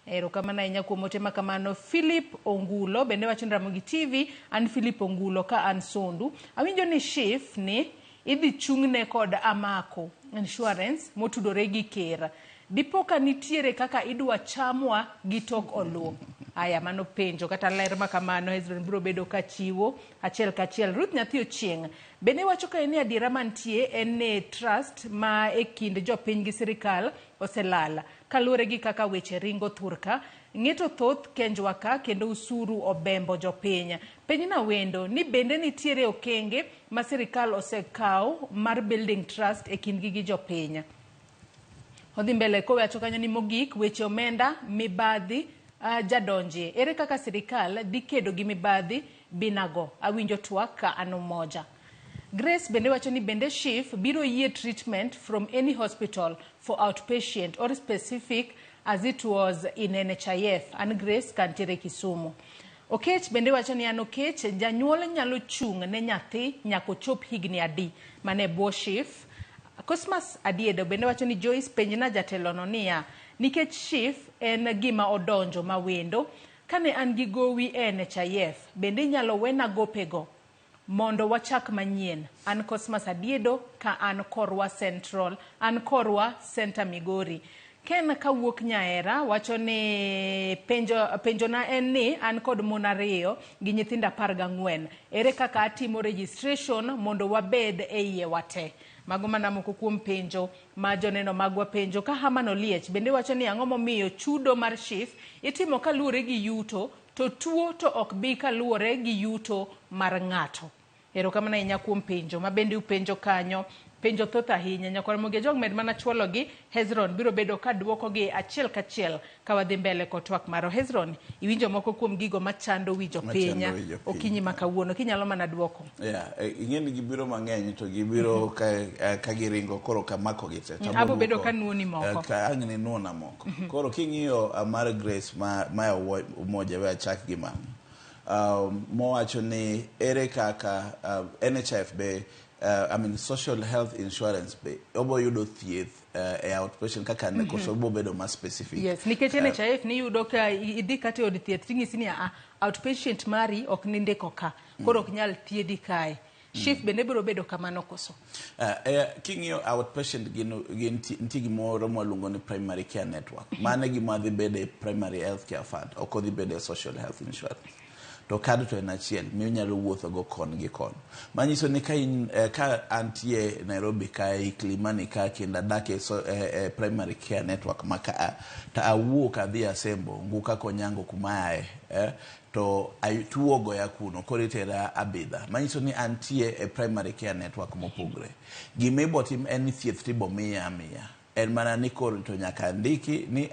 Erokamano ahinya kuom ote ma kamano. Philip Ongulo bende wacho ni Ramogi TV, an Philip Ongulo ka an Sondu. Awinjo ni SHIF ni idhi chung'ne kod Amako Insurance motudore gi ker. Dipo ka nitiere kaka idwa chamwa gi tok oluw. Aya, mano penjo kata ler ma kamano Hezron biro bedo ka chiwo achiel kachiel. Ruth Nyathi Ochieng' bende wacho ka en ni adiera mantie en ni trust ma e kind jopiny gi sirikal oselal kaluwore gi kaka weche ringo thurka. Ng'eto thoth kenjwa ka kendo usuru obembo jopiny. Penjna wendo ni bende nitiere okenge ma sirikal osekawo mar building trust e kindgi gi jopiny. Odhi mbele kowacho kanyo ni mogik weche omenda mibadhi jadonjie. Ere kaka sirikal dhi kedo gi mibadhi binago? Awinjo twak ka an Umoja. Grace bende wacho ni bende SHIF biro yie treatment from any hospital for outpatient or specific as it was in NHIF. An Grace kantiere Kisumu. Okech bende wacho ni an Okech, janyuol nyalo chung' ne nyathi nyaka ochop higni adi mane bwo SHIF. Cosmas Adiedo bende wacho ni Joyce penjna jatelono niya, nikech SHIF en gima odonjo mawendo, kane an gi gowi e NHIF, bende inyalo wena gopego mondo wachak manyien. An Cosmas Adiedo ka an Korwa Central, an Korwa Center Migori. Ken kawuok Nyaera wacho ni penjona en ni an kod mon ariyo gi nyithindo 14. Ere kaka atimo registration mondo wabed e iye wate? Mago mana moko kuom penjo ma joneno magwa penjo. Ka Haman Oliech bende wacho ni ang'o momiyo chudo mar SHIF itimo kaluwore gi yuto to tuo to ok bi kaluwore gi yuto mar ng'ato. Erokamano ahinya kuom penjo ma bende upenjo kanyo. Penjo thoth ahinya. Nyakwar Ramogi Ajwang' med mana chwalogi. Hezron biro bedo ka duokogi achiel kachiel ka wadhi mbele kod twak maro. Hezron, iwinjo moko kuom gigo machando wi jopiny okinyi ma kawuono. Kinyalo mana duoko. Yeah, ing'e ni gibiro mang'eny to gibiro ka giringo koro kamako gi te. Abo bedo ka nuoni moko. Ka ang' ni nuona moko. Koro king'iyo mar Grace ma Umoja we achak gi mano. Mowacho ni ere kaka NHIF be I mean social health insurance be obo yudo thieth e outpatient kaka ne koso obo bedo ma specific. Yes, nikech NHIF ni yudo ka idhi kata e od thieth ting'isi ni outpatient mari ok nindiko ka, koro ok nyal thiedhi kae. SHIF bende biro bedo kamano koso? King'iyo outpatient gin nitie gimoro mwaluongo ni primary care network. Mano gima dhi bedo e primary health care fund, ok odhi bedo e social health insurance. To kad to en achiel minyalo wuotho go kon gi kon. Manyiso ni ka antie Nairobi kae, Kilimani ka, kendo adak e primary care network ma ka, to awuok adhi Asembo, Nguka Konyango kuma aye, to tuo ogoya kuno, koro itera Abidha. Manyiso ni antie e primary care network mopogre. Gima ibo tim en ni thieth tibo miya amiya. En mana ni koro to nyaka ndiki ni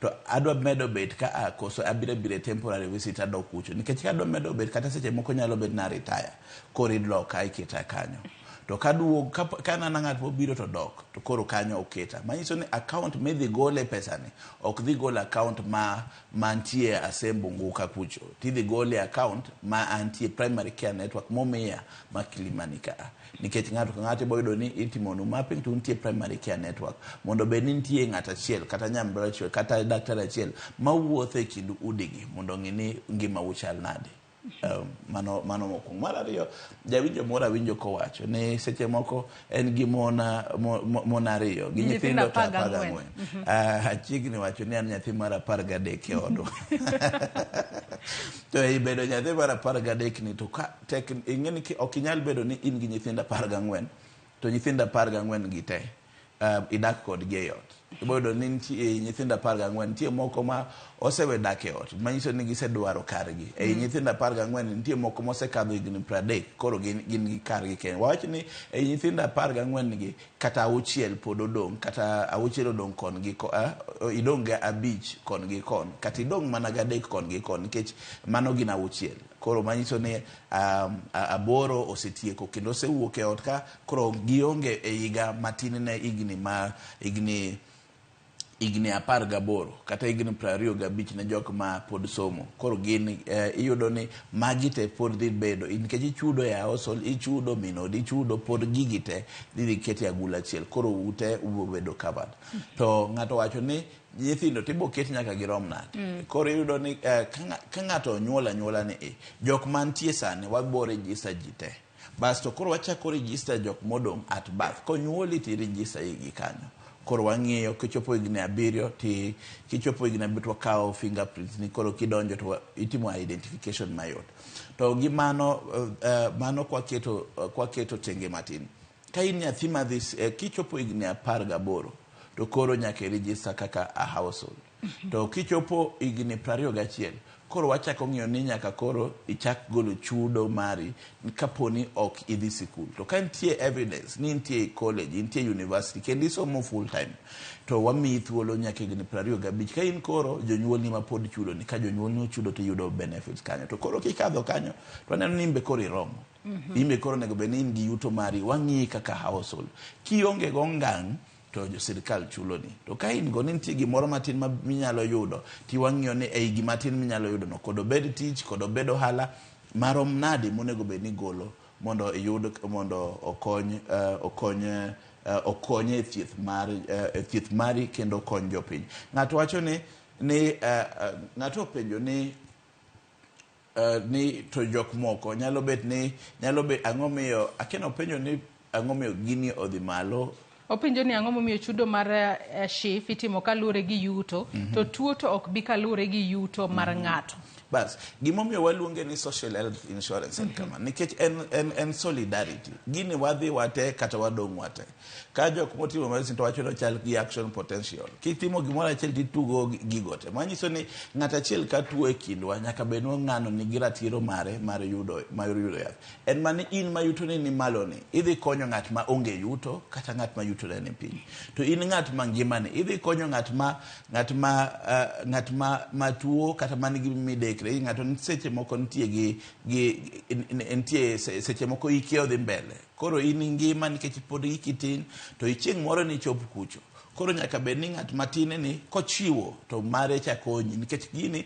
to adwa medo bet ka koso abiro biro temporary visit adok kucho. Nikech ka adwa medo bet kata seche moko nyalo bet na retire, koro iloka iketa kanyo. To kaduogo ka nana ng'at mobiro to dok to koro kanyo oketa. Manyiso ni account midhi gole pesani ok dhi golo account ma mantie Asembo Nguka kucho. Tidhi gole account ma antie primary care network momiya ma Kilimani ka. Nikech ng'ato ka ng'ato ibo yudo ni itimonu mapping to nitie primary care network mondo bed ni nitie ng'at achiel kata nyambura achiel kata daktari achiel mawuotho e kind udigi mondo ong'i ni ngimau chal nade. Mano mokwongo. Mar ariyo, jawinjo moro awinjo kowacho ni seche moko en gi mon ariyo gi nyithindo to 14. Achiegni wacho ni an nyathi mar 13 e odwa. To ei bedo nyathi mar 13 ni to ka tek ing'e ni ok inyal bedo ni in gi nyithindo 14 to nyithindo 14 gi te idak kodgi e ot. Ibo yudo ni nitie nyithindo 14, nitie moko ma osewe dak e ot, manyiso ni gisedwaro kargi. Ei nyithindo 14 nitie moko mosekadho higni 30, koro gin gi kargi kendo. Wawach ni ei nyithindo 14 gi kata 6 pod odong', kata 6 odong' kon gi idong' gi 5 kon gi kon, kata idong' mana gi 3 kon gi kon, nikech mano gin 6. Koro manyiso ni 8 osetieko kendo osewuok e ot ka koro gionge e higa matin ne higni ma higni 18 kata higni 25 ne jok ma pod somo. Koro gin iyudo ni magi te pod dhi bedo nikech ichudo e household, ichudo min odi, ichudo pod gigi te dhi keti e agulu achiel. Koro ute ubiro bedo covered. To ng'ato wacho ni nyithindo tibo ket nyaka girom nade. Koro iyudo ni ka ng'ato onyuol anyuola ni jok mantie sani wabo register ji te. Bas to koro wachako register jok modong' at birth. Konyuoli ti register gi kanyo. Koro wang'iyo kichopo higni 7 ti kichopo higni 7 to wakawo fingerprints ni koro kidonjo to itimo identification mayot. To gi mano mano kwaketo tenge matin. Ka in nyathi madhi kichopo higni 18 to koro nyaka i register kaka a household. To kichopo higni 21 koro wachako ng'iyo ni nyaka koro ichak golo chudo mari kaponi ok idhi sikul. To ka nitie evidence ni nitie college, nitie university kendo isomo full time, to wamiyi thuolo nyaka higni 25. Ka in koro jonyuolni ma pod chudo ni, ka jonyuolni ochudo to iyudo benefits kanyo. To koro kikadho kanyo to waneno ni imbe koro iromo. Imbe koro onego bed ni in gi yuto mari, wang'iyi kaka household. Kionge go ngang' to jo sirikal chuloni. To ka in go ni nitie gimoro matin ma minyalo yudo, ti wang'iyo ni ei gima tin minyalo yudo no, kod obed tich, kod obed ohala, marom nade monego bed ni golo mondo iyud, mondo okony okony e thieth mar e thieth mari kendo okony jopiny. Ng'ato wacho ni ng'ato openjo ni ni to jok moko nyalo bet ni nyalo bet ang'o miyo akeno penjo ni ang'o miyo gini odhi malo. Openjo ni ang'o momiyo chudo mar SHIF itimo kaluwore gi yuto, to tuo to ok bi kaluwore gi yuto mar ng'ato. Bas, gimomiyo waluonge ni social health insurance en kama, nikech en solidarity. Gini wadhi wate kata wadong' wate. Ka jok motimo medicine to wacho ni ochal gi action potential. Kitimo gimoro achiel titugo gigo te. Manyiso ni ng'at achiel ka tuo e kindwa nyaka bed ni ng'ano nigi ratiro mare mar yudo yath. En mani in ma yutone ni malo ni, idhi konyo ng'at ma onge yuto kata ng'at ma yutone ni piny. To in ng'at ma ngimani, idhi konyo ng'at ma tuo kata man gi midekre. Ng'ato seche moko nitie gi nitie seche moko ike odhi mbele. Koro in ngima nikech pod iki tin to chieng' moro ni chop kucho. Koro nyaka bed ni ng'at matin ni kochiwo to mare cha konyi, nikech gini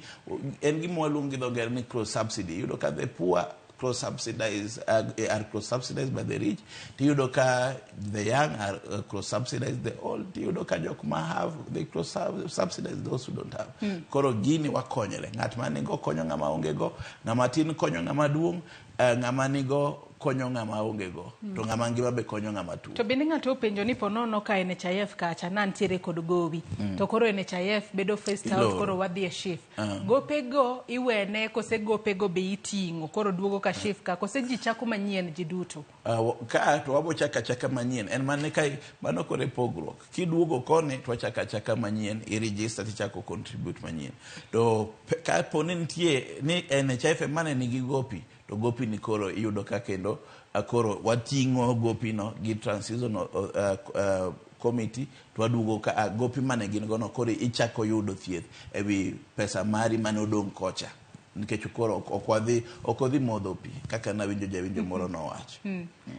en gima waluongo gi dho ngere ni cross subsidy. Iyudo ka the poor cross subsidized are cross subsidized by the rich. Tiyudo ka the young are cross subsidized the old. Tiyudo ka jok ma have they cross subsidize those who don't have. Koro gini wakonyre. Ng'at ma nigo konyo ng'ama onge go, ng'ama tin konyo ng'ama duong', ng'ama nigo konyo ng'ama onge go, to ng'ama ngima be konyo ng'ama tuo. To bende ng'ato openjo ni ponono ka NHIF kacha na nitiere kod gowi, to koro NHIF bedo phased out, koro wadhi e SHIF. Gopego iwene kose gopego be iting'o koro duogo ka SHIF ka kose ji chako manyien ji duto? Ka to wabo chako achaka manyien. En mane ka mano kore pogruok. Kiduogo koni to wachako achaka manyien, i register tichako contribute manyien. To ka poni nitie ni NHIF mane nigi gopi, to gopi ni koro iyudo ka kendo koro wating'o gopi no gi transitional committee to waduogo ka gopi mane gin go no koro ichako yudo thieth ewi pesa mari mane odong' kocha. Nikech koro ok odhi modho pi kaka nawinjo jawinjo moro nowacho.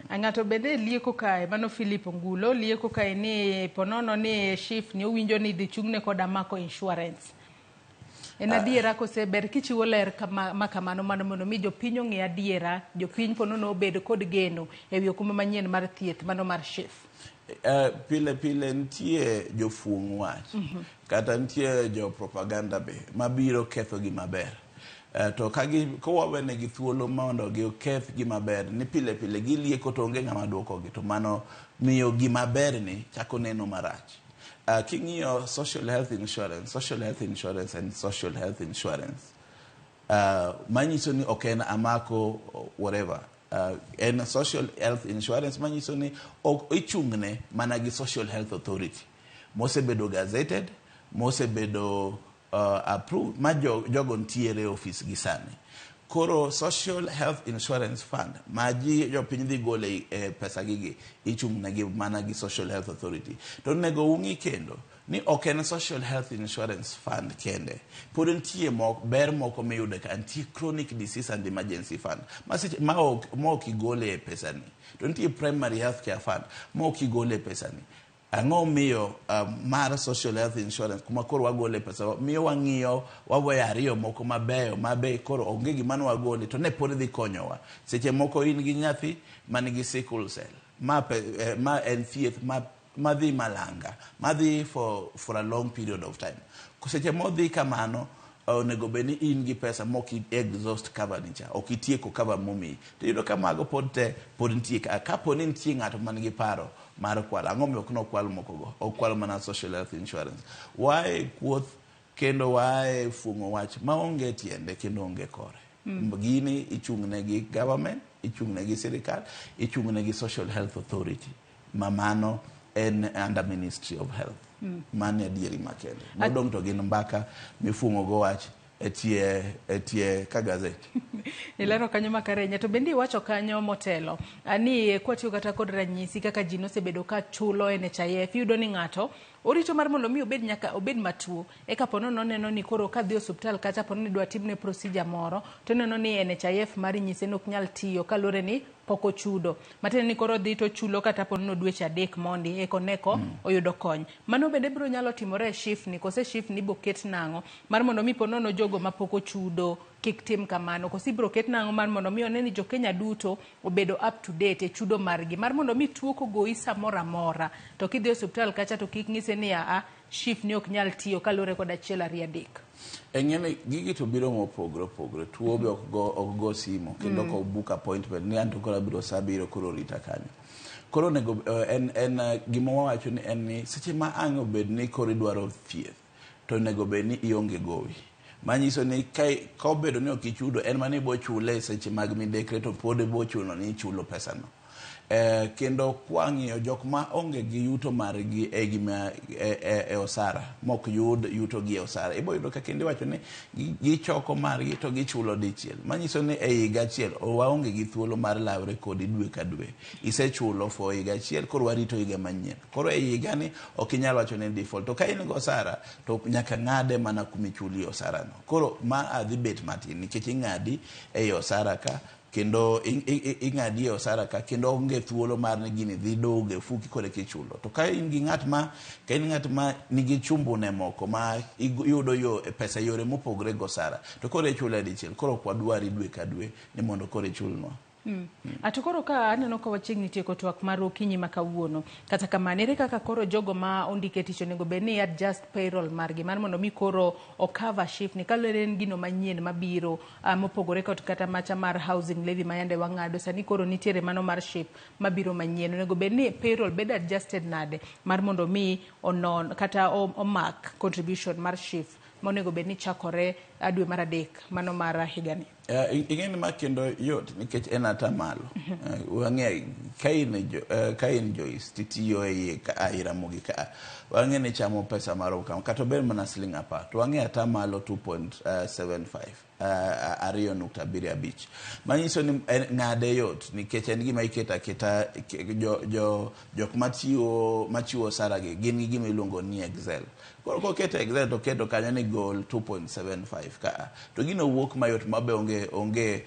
Ng'ato bende lieko kae, mano Philip Ngulo lieko kae ni ponono ni SHIF ni owinjo ni dhi chung'ne koda mako insurance. En adiera kose ber kichiwo ler ma kamano mano mondo mi jopiny ong'e adiera, jopiny ponono obed kod geno ewi okumba manyien mar thieth mano mar SHIF. Pile pile nitie jofuong' wach kata nitie jo propaganda be mabiro ketho gima ber. To ka kowawenegi thuolo mondo giketh gima ber ni pile pile gilieko to onge ng'ama duokogi, to mano miyo gima ber ni chako neno marach. King'iyo social health insurance and social health insurance, Manyiso ni ok en Amako whatever. En Social Health Insurance, manyiso ni ok ichung'ne mana gi Social Health Authority mosebedo gazetted, mosebedo approved, ma jogo ntiere e ofis gi sani. Koro Social Health Insurance Fund ma ji jopiny dhi gole e pesa gigi, ichung'negi mana gi Social Health Authority. To onego ung'i kendo ni ok en Social Health Insurance Fund kende, pod nitie ber moko miyudo ka nitie Chronic Disease and Emergency Fund ma seche ma ok igole e pesani, to nitie Primary Health Care Fund ma ok igole e pesani. Ang'o miyo mar Social Health Insurance kuma koro wagole pesa miyo wang'iyo waweyo ariyo moko mabeyo mabe koro onge gima ne wagole to ne pod dhi konyowa? Seche moko in gi nyathi man gi sickle cell ma en thieth ma madhi malanga, madhi for a long period of time. Seche modhi kamano, onego bed ni in gi pesa mok i exhaust cover ni cha, ok itieko cover momiyi, to iyudo ka mago pod te pod nitie ka. Kapo ni nitie ng'ato man gi paro mar kwalo, ang'o miyo ok nokwal mokogo? Ok kwal mana Social Health Insurance. Wae kuoth kendo wae fuong'o wach maonge tiende kendo onge kore. Gini ichung'ne gi government, ichung'ne gi sirikal, ichung'ne gi Social Health Authority, ma mano en under Ministry of Health. Mano e adieri makende. Modong' to gin mbaka mifuong'o go wach e tie ka gazet. Ilero kanyo makare ahinya. To bende iwacho kanyo motelo ni kwatiyo kata kod ranyisi kaka ji nosebedo ka chulo NHIF, iyudo ni ng'ato orito mar mondo mi obed nyaka obed matuo eka po nono oneno ni koro kadhi e osiptal kacha, po ni idwa timne procedure moro, to oneno ni NHIF mari nyise ni ok nyal tiyo kaluwore ni pok ochudo. Matiende ni koro odhi to ochulo kata po nono dweche 3 mondi eko neko oyudo kony. Mano bende biro nyalo timore e SHIF ni kose SHIF ni ibo ket nang'o mar mondo mi po nono jogo mapok ochudo kik tim kamano, koso ibiro ket nang'o mar mondo mi one ni jokenya duto obedo up to date e chudo margi, mar mondo mi tuo kogoyi samoro amora to kidhi e osiptal kacha to kik ng'ise ni aa, SHIF ni ok nyal tiyo kaluwore kod achiel, ariyo, adek? Eng'e ni gigi to biro mopogore opogore. Tuo be ok go simo kendo ok book appointment ni anto koro abiro sa 7, koro rita kanyo. Koro onego en gima wawacho ni en ni seche ma ang' obed ni koro idwaro thieth, to onego bed ni ionge gowi, manyiso ni ka obedo ni ok ichudo, en mana ibo chule seche mag midekre, to pod ibo chuno ni ichulo pesano. Kendo kwang'iyo jok ma onge gi yuto margi e gima e osara, mok yud yuto gi e osara, ibo yudo ka kendo iwacho ni gichoko margi to gichulo dichiel, manyiso ni e higa achiel waonge gi thuolo mar lawre kodi dwe ka dwe. Isechulo for higa achiel, koro warito higa manyien. Koro e higa ni ok inyal wacho ni default. To ka in gi osara to nyaka ng'ade mana kumichulie osara no. Koro ma dhi bet matin nikech ing'adi ei osara ka kendo ing'adi e osara ka, kendo onge thuolo mar ni gini dhi dog e fuki koro eka ichulo. To ka in gi ng'at ma ka in ng'at ma nigi chumbune moko ma iyudo yo e pesa e yore mopogore gi osara, to koro ichule dichiel. Koro ok wadwari dwe ka dwe ni mondo koro ichulnwa. Ato koro ka aneno ka wachiegni tieko twak mar okinyi ma kawuono, kata kamano, ere kaka koro jogo ma ondike tich onego bed ni adjust payroll margi mar mondo mi koro ocover SHIF ni, kaluwore en gino manyien mabiro mopogore kod kata macha mar housing levy ma yande wang'ado? Sani koro nitiere mano mar SHIF mabiro manyien. Onego bed ni payroll bedo adjusted nade mar mondo mi onon kata omak contribution mar SHIF monego bed ni chakore dwe mar adek mano mar higani? Ing'e ni ma kendo yot nikech en atamalo. Wang'e ka in Joyce titiyo e iye ka e Ramogi ka, wang'e ni chamo pesa marom kama, kata obed mana siling 10, to wang'e atamalo 2.75, 2.75, manyiso ni ng'ade yot nikech en gima iketo aketa. Jo jok machiwo osara gi gin gi gima iluongo ni Excel. Koro koketo Excel to keto kanyo ni gol 2.75 ka, to gino wuok mayot mabe onge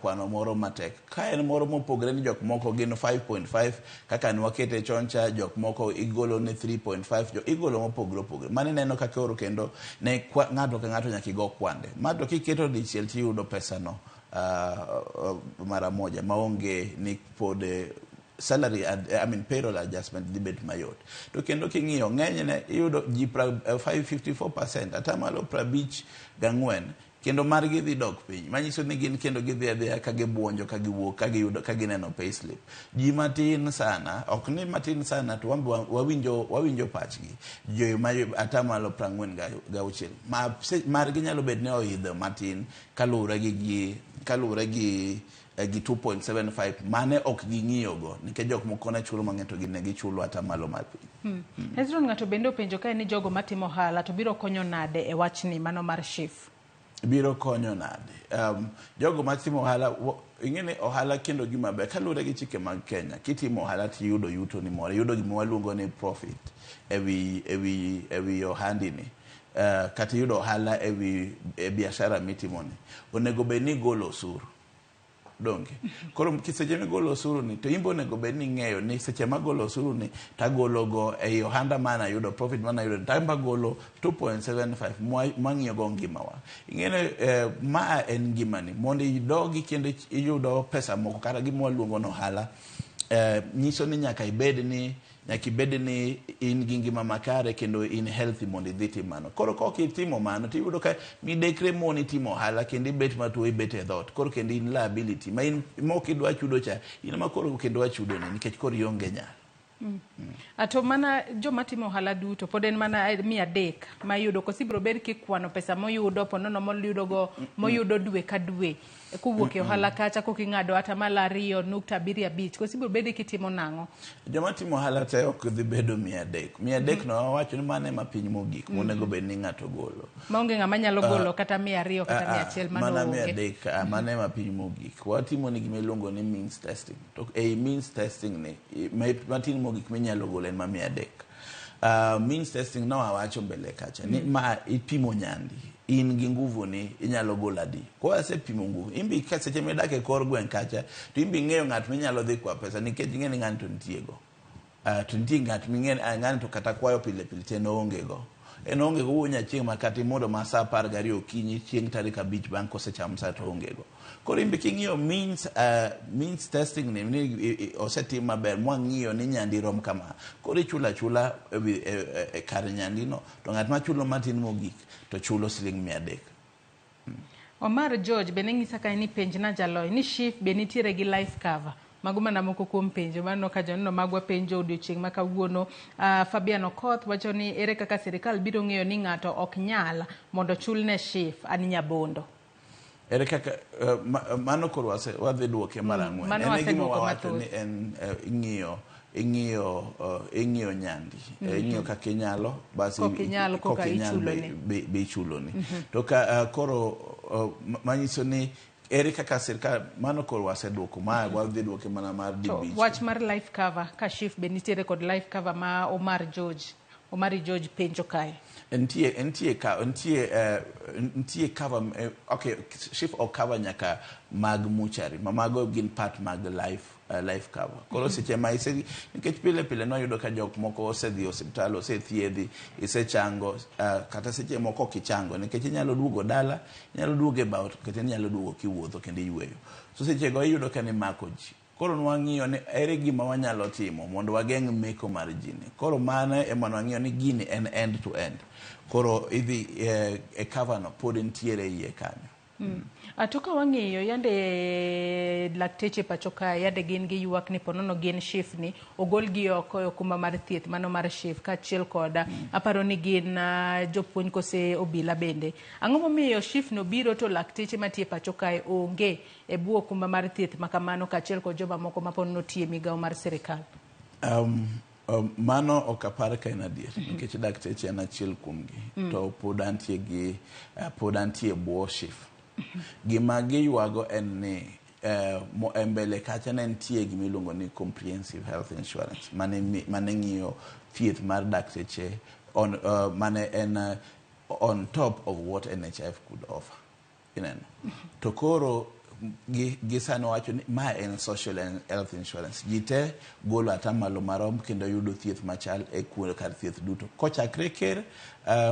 kwano moro matek. Ka en moro mopogore ni jok moko gin 5.5 kaka ne wakete chon cha, jok moko igolo ni 3.5, jo igolo mopogore opogore. Mano ineno ka koro kendo ne ng'ato ka ng'ato nyaka igo kwande ma, to kiketo dichiel tiyudo pesano mara moja maonge ni pod salary I mean payroll adjustment dhi bet mayot. To kendo king'iyo ng'enyne iyudo ji 54%, atamalo 54. Kendo margi dhi dok piny. Manyiso ni gin kendo gidhi adhiya ka gibuonjo, ka giwuok, ka giyudo, ka gineno payslip. Ji matin sana, ok ni matin sana to wan be wawinjo, wawinjo pachgi. Jo ma atamalo 46. Ma, margi nyalo bet ni oidho matin kaluwore gi, kaluwore gi gi 2.75 mane ok ging'iyo go nikech jok moko ne chulo mang'eny to gin ne gichulo atamalo mar piny. Hezron, ng'ato bende openjo kae ni jogo matimo ohala to biro konyo nade e wachni mano mar SHIF? Biro konyo nade? Jogo matimo ohala, ing'e ni ohala kendo gima ber kaluwore gi chike mag Kenya, kitimo ohala tiyudo yuto ni moro, iyudo gima waluongo ni profit ewi ewi ewi ohandi ni. Kata iyudo ohala ewi e biashara mitimo ni. Onego bed ni igolo osuru. Donge? Koro seche migolo osuru ni to in be onego bed ni ing'eyo ni seche magolo osuru ni tagolo go ei ohanda mana ayudo profit mana ayudo to anbe agolo 2.75 mwang'iyo go ngimawa. Ing'e ni ma en ngimani mondo idogi kendo iyudo pesa moko kata gima waluongo ni ohala nyiso ni nyaka ibed ni nyaka ibed ni in gi ngima makare kendo in healthy mondo idhi tim mano. Koro kok itimo mano tiyudo ka midekre moni timo ohala kendo ibet matuo ibet e dhoot. Koro kendo in liability ma in mok idwa chudo cha in ema koro kendo wachudoni nikech koro ionge nyalo. To mana joma timo ohala duto pod en mana 300 ma iyudo koso ibiro bed kikwano pesa moyudo ponono moyudo go moyudo dwe ka dwe kowuok e ohala kacha koka ing'ado atamalo 2.75 koso ibiro bed kitimo nang'o? Joma timo ohala te ok dhi bedo 300. 300 no wawacho ni mano ema piny mogik monego bed ni ng'ato golo. Maonge ng'ama nyalo golo kata 200 kata 100 mano mana onge. 300 mano ema piny mogik. Watimo ni gima iluongo ni means testing. To ei means testing ni matin mogik minyalo golo en ma 300. Means testing no awacho mbele kacha ni ma ipimo nyandi. In gi nguvu ni inyalo golo adi. Kwa asepimo nguvu, imbi ka seche midak e kor gweng' kacha to imbi ing'eyo ng'at minyalo dhi kwa pesa nikech ing'e ni ng'ani to nitie go. To nitie ng'at ming'e ni ng'ani to kata kwayo pile pile to en oonge go. En oonge go wuonya chieng' ma kata imondo ma saa 12 okinyi chieng' tarik 5 bang' kosecham sa to oonge go. Koro imbe king'iyo means, means testing ni, ni osetim maber mwang'iyo ni nyandi rom kama. Koro ichulo achula e kar nyandi no to ng'at machulo matin mogik to chulo siling 300. Omar George bende ng'isa kae ni penjna jalony ni SHIF be nitiere gi life cover. Mago mana moko kuom penjo mano ka joneno magwa penjo odiochieng' ma kawuono. Fabian Okoth wacho ni ere kaka sirikal biro ng'eyo ni ng'ato ok nyal mondo chulne SHIF an Nyabondo. Ere kaka mano koro wadhi duoke mar ang'wen. Mano En gima waseduoko wawacho ni mathoth. en ing'iyo ing'iyo nyandi. Ing'iyo kaka inyalo basi Kok inyal koka kok inyal ichuloni. be ichuloni. To ka koro manyiso ni ere kaka sirikal mano koro waseduoko ma wadhi duoke mana mar To DBH. wach mar life cover ka SHIF be nitiere kod life cover ma Omar George Omari George penjo kae. Nitie nitie ka nitie nitie cover okay SHIF ok cover nyaka mag muchari ma mago gin part mag life life cover. Koro seche ma ise nikech pile pile noyudo ka jok moko osedhi e osiptal osethiedhi isechango kata seche moko ok ichango nikech inyalo duogo dala inyalo duogo e bout kata inyalo duogo kiwuotho kendo iyweyo. So seche go iyudo ka nimako ji. Koro nwang'iyo ni ere gima wanyalo timo mondo wageng' meko mar ji ni. Koro mano ema nwang'iyo ni gini en end to end. Koro idhi e cover no pod nitiere iye kanyo. To ka wang'iyo yande lakteche pacho kae yande gin gi ywak ni ponono gin SHIF ni ogol gi oko e okumba mar thieth mano mar SHIF kaachiel kod aparo ni gin jopuonj kose obila bende. Ang'o momiyo SHIF no biro to lakteche mantie pacho kae onge e bwo okumba mar thieth makamano kaachiel kod joma moko ma ponono tiyo e migawo mar sirikal? Mano ok apar ka en adier nikech dakteche en achiel kuomgi to pod antie gi pod antie bwo SHIF. Gima giywago en ni e mbele kacha ne nitie gima iluongo ni comprehensive health insurance mane ng'iyo thieth mar dakteche on mane en on top of what NHIF could offer. Ineno. To koro gi sani wacho ni ma en social health insurance. Ji te golo atamalo marom kendo yudo thieth machal e kuonde kar thieth duto. Kochakre ker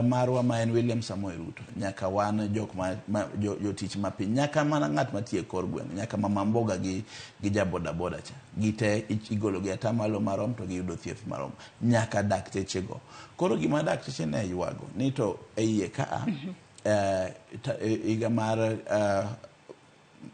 marwa ma en William Samoei Ruto nyaka wan jok ma jotich mapiny nyaka mana ng'at matiyo e kor gweng' nyaka mama mboga gi ja boda boda cha gi te igolo gi atamalo marom to giyudo thieth marom nyaka dakteche go. Koro gima dakteche ne ywago ni to e iye ka Higa mar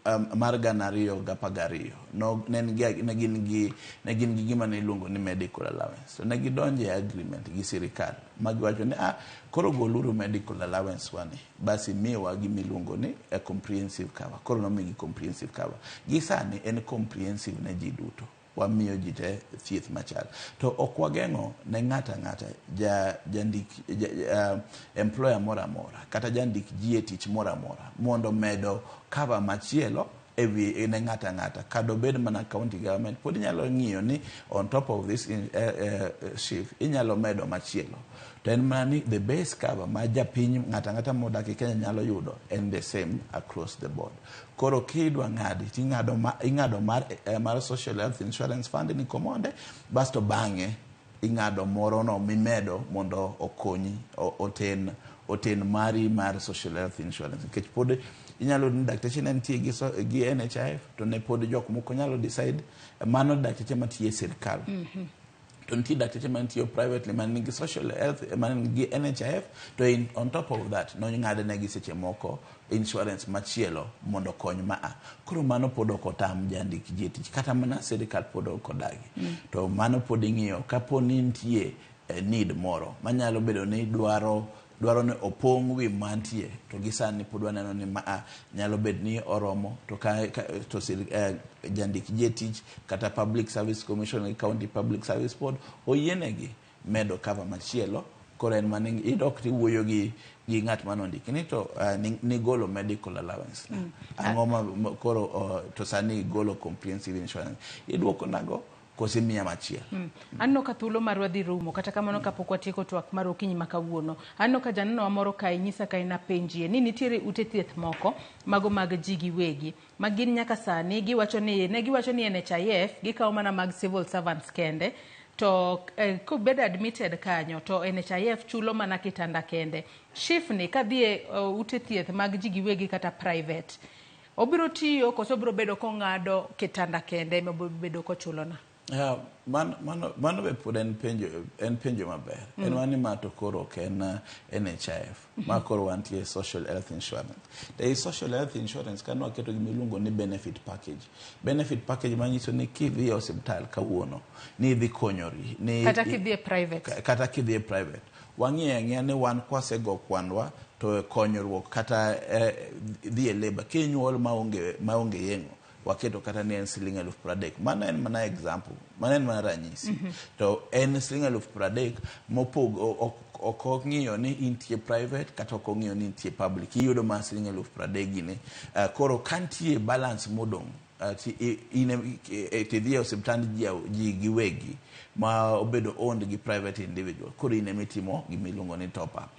2012 no, ne gin gi gima ne iluongo ni medical allowance. To ne gidonjo e agreement gi sirikal ma giwacho ni, ah, koro goluru medical allowance wani, basi miwa gima iluongo ni a comprehensive cover. Koro nomigi comprehensive cover. Gi sani en comprehensive ne ji duto, wamiyo ji te thieth machal, to ok wageng'o ne ng'ato ang'ata, jandik employer moro amora kata jandik ji e tich moro amora mondo medo cover machielo ewi ne ng'ato ang'ata, kata obed mana county government. Pod inyalo ng'iyo ni on top of this SHIF inyalo medo machielo, to en mana ni the base cover ma japiny, ng'ato ang'ata modak e Kenya nyalo yudo en the same across the board. Koro kidwa ng'adi ting'ado ma, ing'ado mar Social Health Insurance Fund ni komonde, basto bang'e ing'ado moro no mimedo mondo okonyi oten mari mar social health insurance, nikech pod inyalo yudo ni dakteche ne nitie gi NHIF, to ne pod jok moko nyalo decide mano dakteche matiyo e sirikal. To nitie dakteche mantiyo privately man nigi social health, man nigi NHIF, to on top of that nong'adnegi seche moko insurance machielo mondo okony maa. Koro mano pod ok otam jandik ji e tich, kata mana sirikal pod ok odagi. To mano pod ing'iyo kapo ni nitie need moro manyalo bedo ni dwaro ni opong' wi mantie, to gi sani pod waneno ni maa nyalo bedo ni oromo, to jandik ji e tich kata Public Service Commission gi County Public Service Board oyienegi medo cover machielo. Koro en mana idok tiwuoyo gi ng'at manondiki ni to nigolo medical allowance. Ang'o ma koro to sani igolo comprehensive insurance, iduoko nago koso imiya machielo? Aneno ka thuolo marwa dhi rumo, kata kamano kapok watieko twak mar okinyi ma kawuono, aneno ka janeno moro kae nyisa ka en apenjie ni nitiere ute thieth moko mago mag ji giwegi ma gin nyaka sani giwacho ni ne giwacho ni NHIF gikawo mana mag civil servants kende, to kobedo admitted kanyo to NHIF chulo mana kitanda kende. SHIF ni kadhi e ute thieth mag ji giwegi kata private, obiro tiyo koso obiro bedo kong'ado kitanda kende ema obiro bedo kochulona? Yeah, mano be pod en penjo maber. En mani ma to koro ok en NHIF. Ma koro wantie social health insurance. To ei social health insurance kano waketo gima iluongo ni benefit package. Benefit package manyiso ni kidhi e osiptal kawuono ni idhi konyori. Ni, kata kidhi e private. Kata kidhi e private. Wang'iyo ang'iya ni wan kwasego kwandwa to konyruok kata dhi e labour kinyuol maonge yeng'o, waketo kata ni en siling 30,000. Mano en mana example, mano en mana ranyisi. To en siling 30,000 mopog ok ong'iyo ni intie private kata ok ong'iyo ni intie public, iyudo mana siling 30,000 gini. Koro ka nitie balance modong', tidhi e osiptand ji giwegi ma obedo owned gi private individual, koro in emitimo gima iluongo ni top up.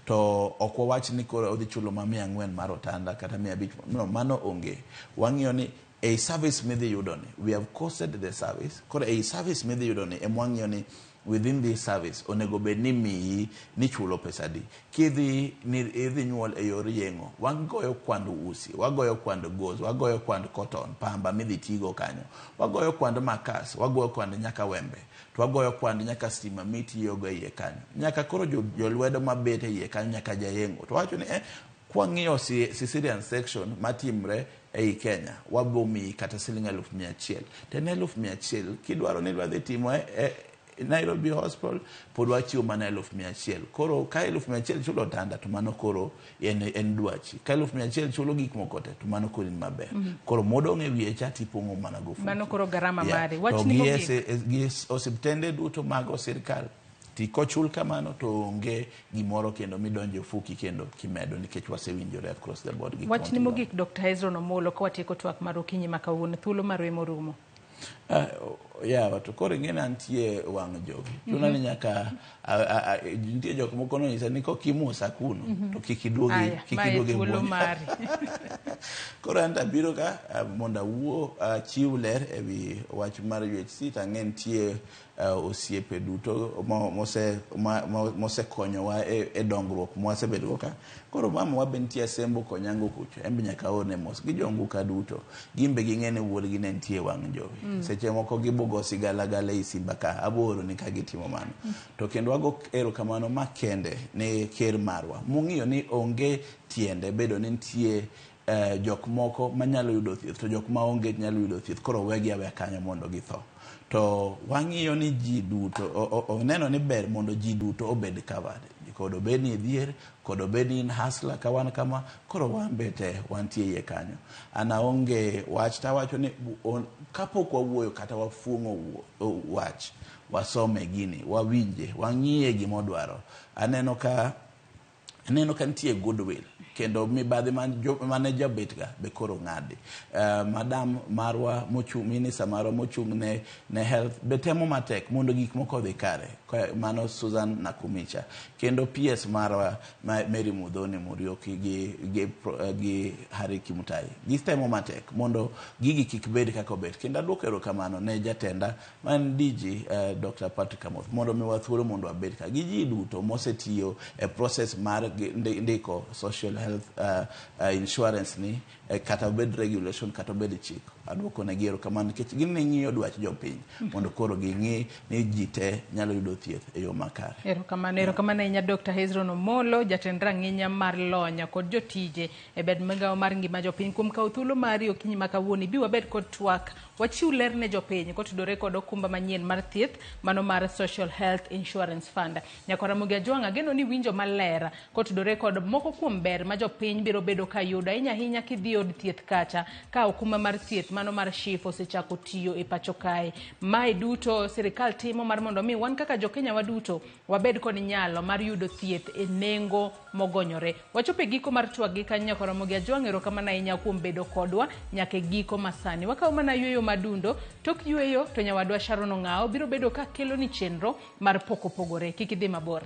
To ok wawach ni koro odhi chulo ma 400 mar otanda kata 500. No, mano onge. Wang'iyo ni ei service midhi yudo ni, we have costed the service. Koro ei service midhi yudo ni ema wang'iyo ni within this service onego bed ni miyi ni chulo pesa adi. Kidhi ni idhi nyuol e yor yeng'o, wagoyo kwand usi, wagoyo kwand gauze, wagoyo kwand cotton pamba midhi tigo kanyo, wagoyo kwand makas, wagoyo kwand nyaka wembe, to wagoyo kwand nyaka stima mitiyogo e iye kanyo, nyaka koro jolwedo mabet e iye kanyo, nyaka jayeng'o. To wacho ni kwang'iyo cesarean section matimre ei Kenya, wabo miyi kata siling 100,000, to en 100,000. Kidwaro ni idwa dhi timo e Nairobi Hospital, pod wachiwo mana 100,000. Koro ka 100,000 chulo otanda, to mano koro en dwachi. Ka 100,000 chulo gik moko te, to mano koro in maber. Koro modong' e wiye cha tipong'o mana gofuki. Mano koro garama mari. To Wachni gi mogik. Gi osiptende duto mag sirikal ti kochul kamano, to onge gimoro kendo midonjo e ofuki kendo kimedo, nikech wasewinjore across the board gi Wachni county. mogik, Dr. Hezron Omolo, ka watieko twak mar okinyi ma kawuono, thuolo marwa emorumo. Yawa, to koro ing'e ni antie wang' jowi, chuna ni nyaka nitie jok moko nonyisa ni kokimusa kuno to kik iduogi. Aya, Kik mae iduogi e thuolo buonjo. mari. Koro an tabiro ka mondo awuo, achiw ler ewi wach mar UHC. To ang'e nitie osiepe duto mosekonyowa e dongruok mwasebedogo ka. Koro mama wa be nitie Asembo Konyango kucho, en be nyaka aorne mos gi jongu ka duto. Gin be ging'e ni wuodgi ne nitie e wang' jowi. Seche moko gibugo sigalagala ei simba ka aboro ni ka gitimo mano. To kendo wago erokamano makende ne ker marwa mong'iyo ni onge tiende bedo ni nitie jok moko manyalo yudo thieth to jok maonge nyalo yudo thieth koro wegi aweya kanyo mondo githo. To wang'iyo ni ji duto oneno ni ber mondo ji duto obed covered. Kod obed ni idhier, kod obed ni in hustler ka wan kama, koro wan be te wantie iye kanyo. An aonge wach tawacho ni kapok wawuoyo kata wafuong'o wach, wasome gini, wawinje, wang'iye gimodwaro. Aneno ka nitie goodwill kendo mibadhi mane jabet ga be koro ng'adi. Madam marwa mochung' minista marwa mochung' ne health be temo matek mondo gik moko odhi kare. Mano Susan Nakumicha. Kendo PS marwa Mary Muthoni Muriuki gi Harry Kimutai. Gitemo matek mondo gigi kik bed kaka obet. Kendo aduoko erokamano ne jatenda man DG Dr. Patrick Amoth mondo miwa thuolo mondo wabed ka gi ji duto mosetiyo e process mar ndiko social health insurance ni kata obed regulation kata obed chik. Aduoko negi erokamano nikech gin ng'iyo dwach jopiny mondo koro ging'i ni ji te nyalo yudo thieth e yo makare. Erokamano, erokamano ahinya Dr. Hezron Omolo, jatend rang'inya mar lony kod jotije e bed migawo mar ngima jopiny kuom kawo thuolo mari okinyi ma kawuono ibi wabed kod twak wachiw ler ne jopiny kotudore kod okumba manyien mar thieth mano mar Social Health Insurance Fund. Nyakwa Ramogi Ajwang' ageno ni winjo maler kotudore kod moko kuom ber ma jopiny biro bedo ka yudo ahinya ahinya kidhi od thieth kacha ka okumba mar thieth mano mar SHIF osechako tiyo e pacho kae. Mae duto sirikal timo mar mondo mi wan kaka jokenya waduto wabed kod nyalo mar yudo thieth e nengo mogonyore. Wachopo e giko mar twak gi kanyo Nyakwa Ramogi Ajwang' erokamano ahinya kuom bedo kodwa nyaka e giko masani. Wakawo mana yueyo madundo, tok yueyo to nyawadwa Sharon Ong'awo biro bedo ka kelo ni chenro mar pok opogore. Kik idhi mabor.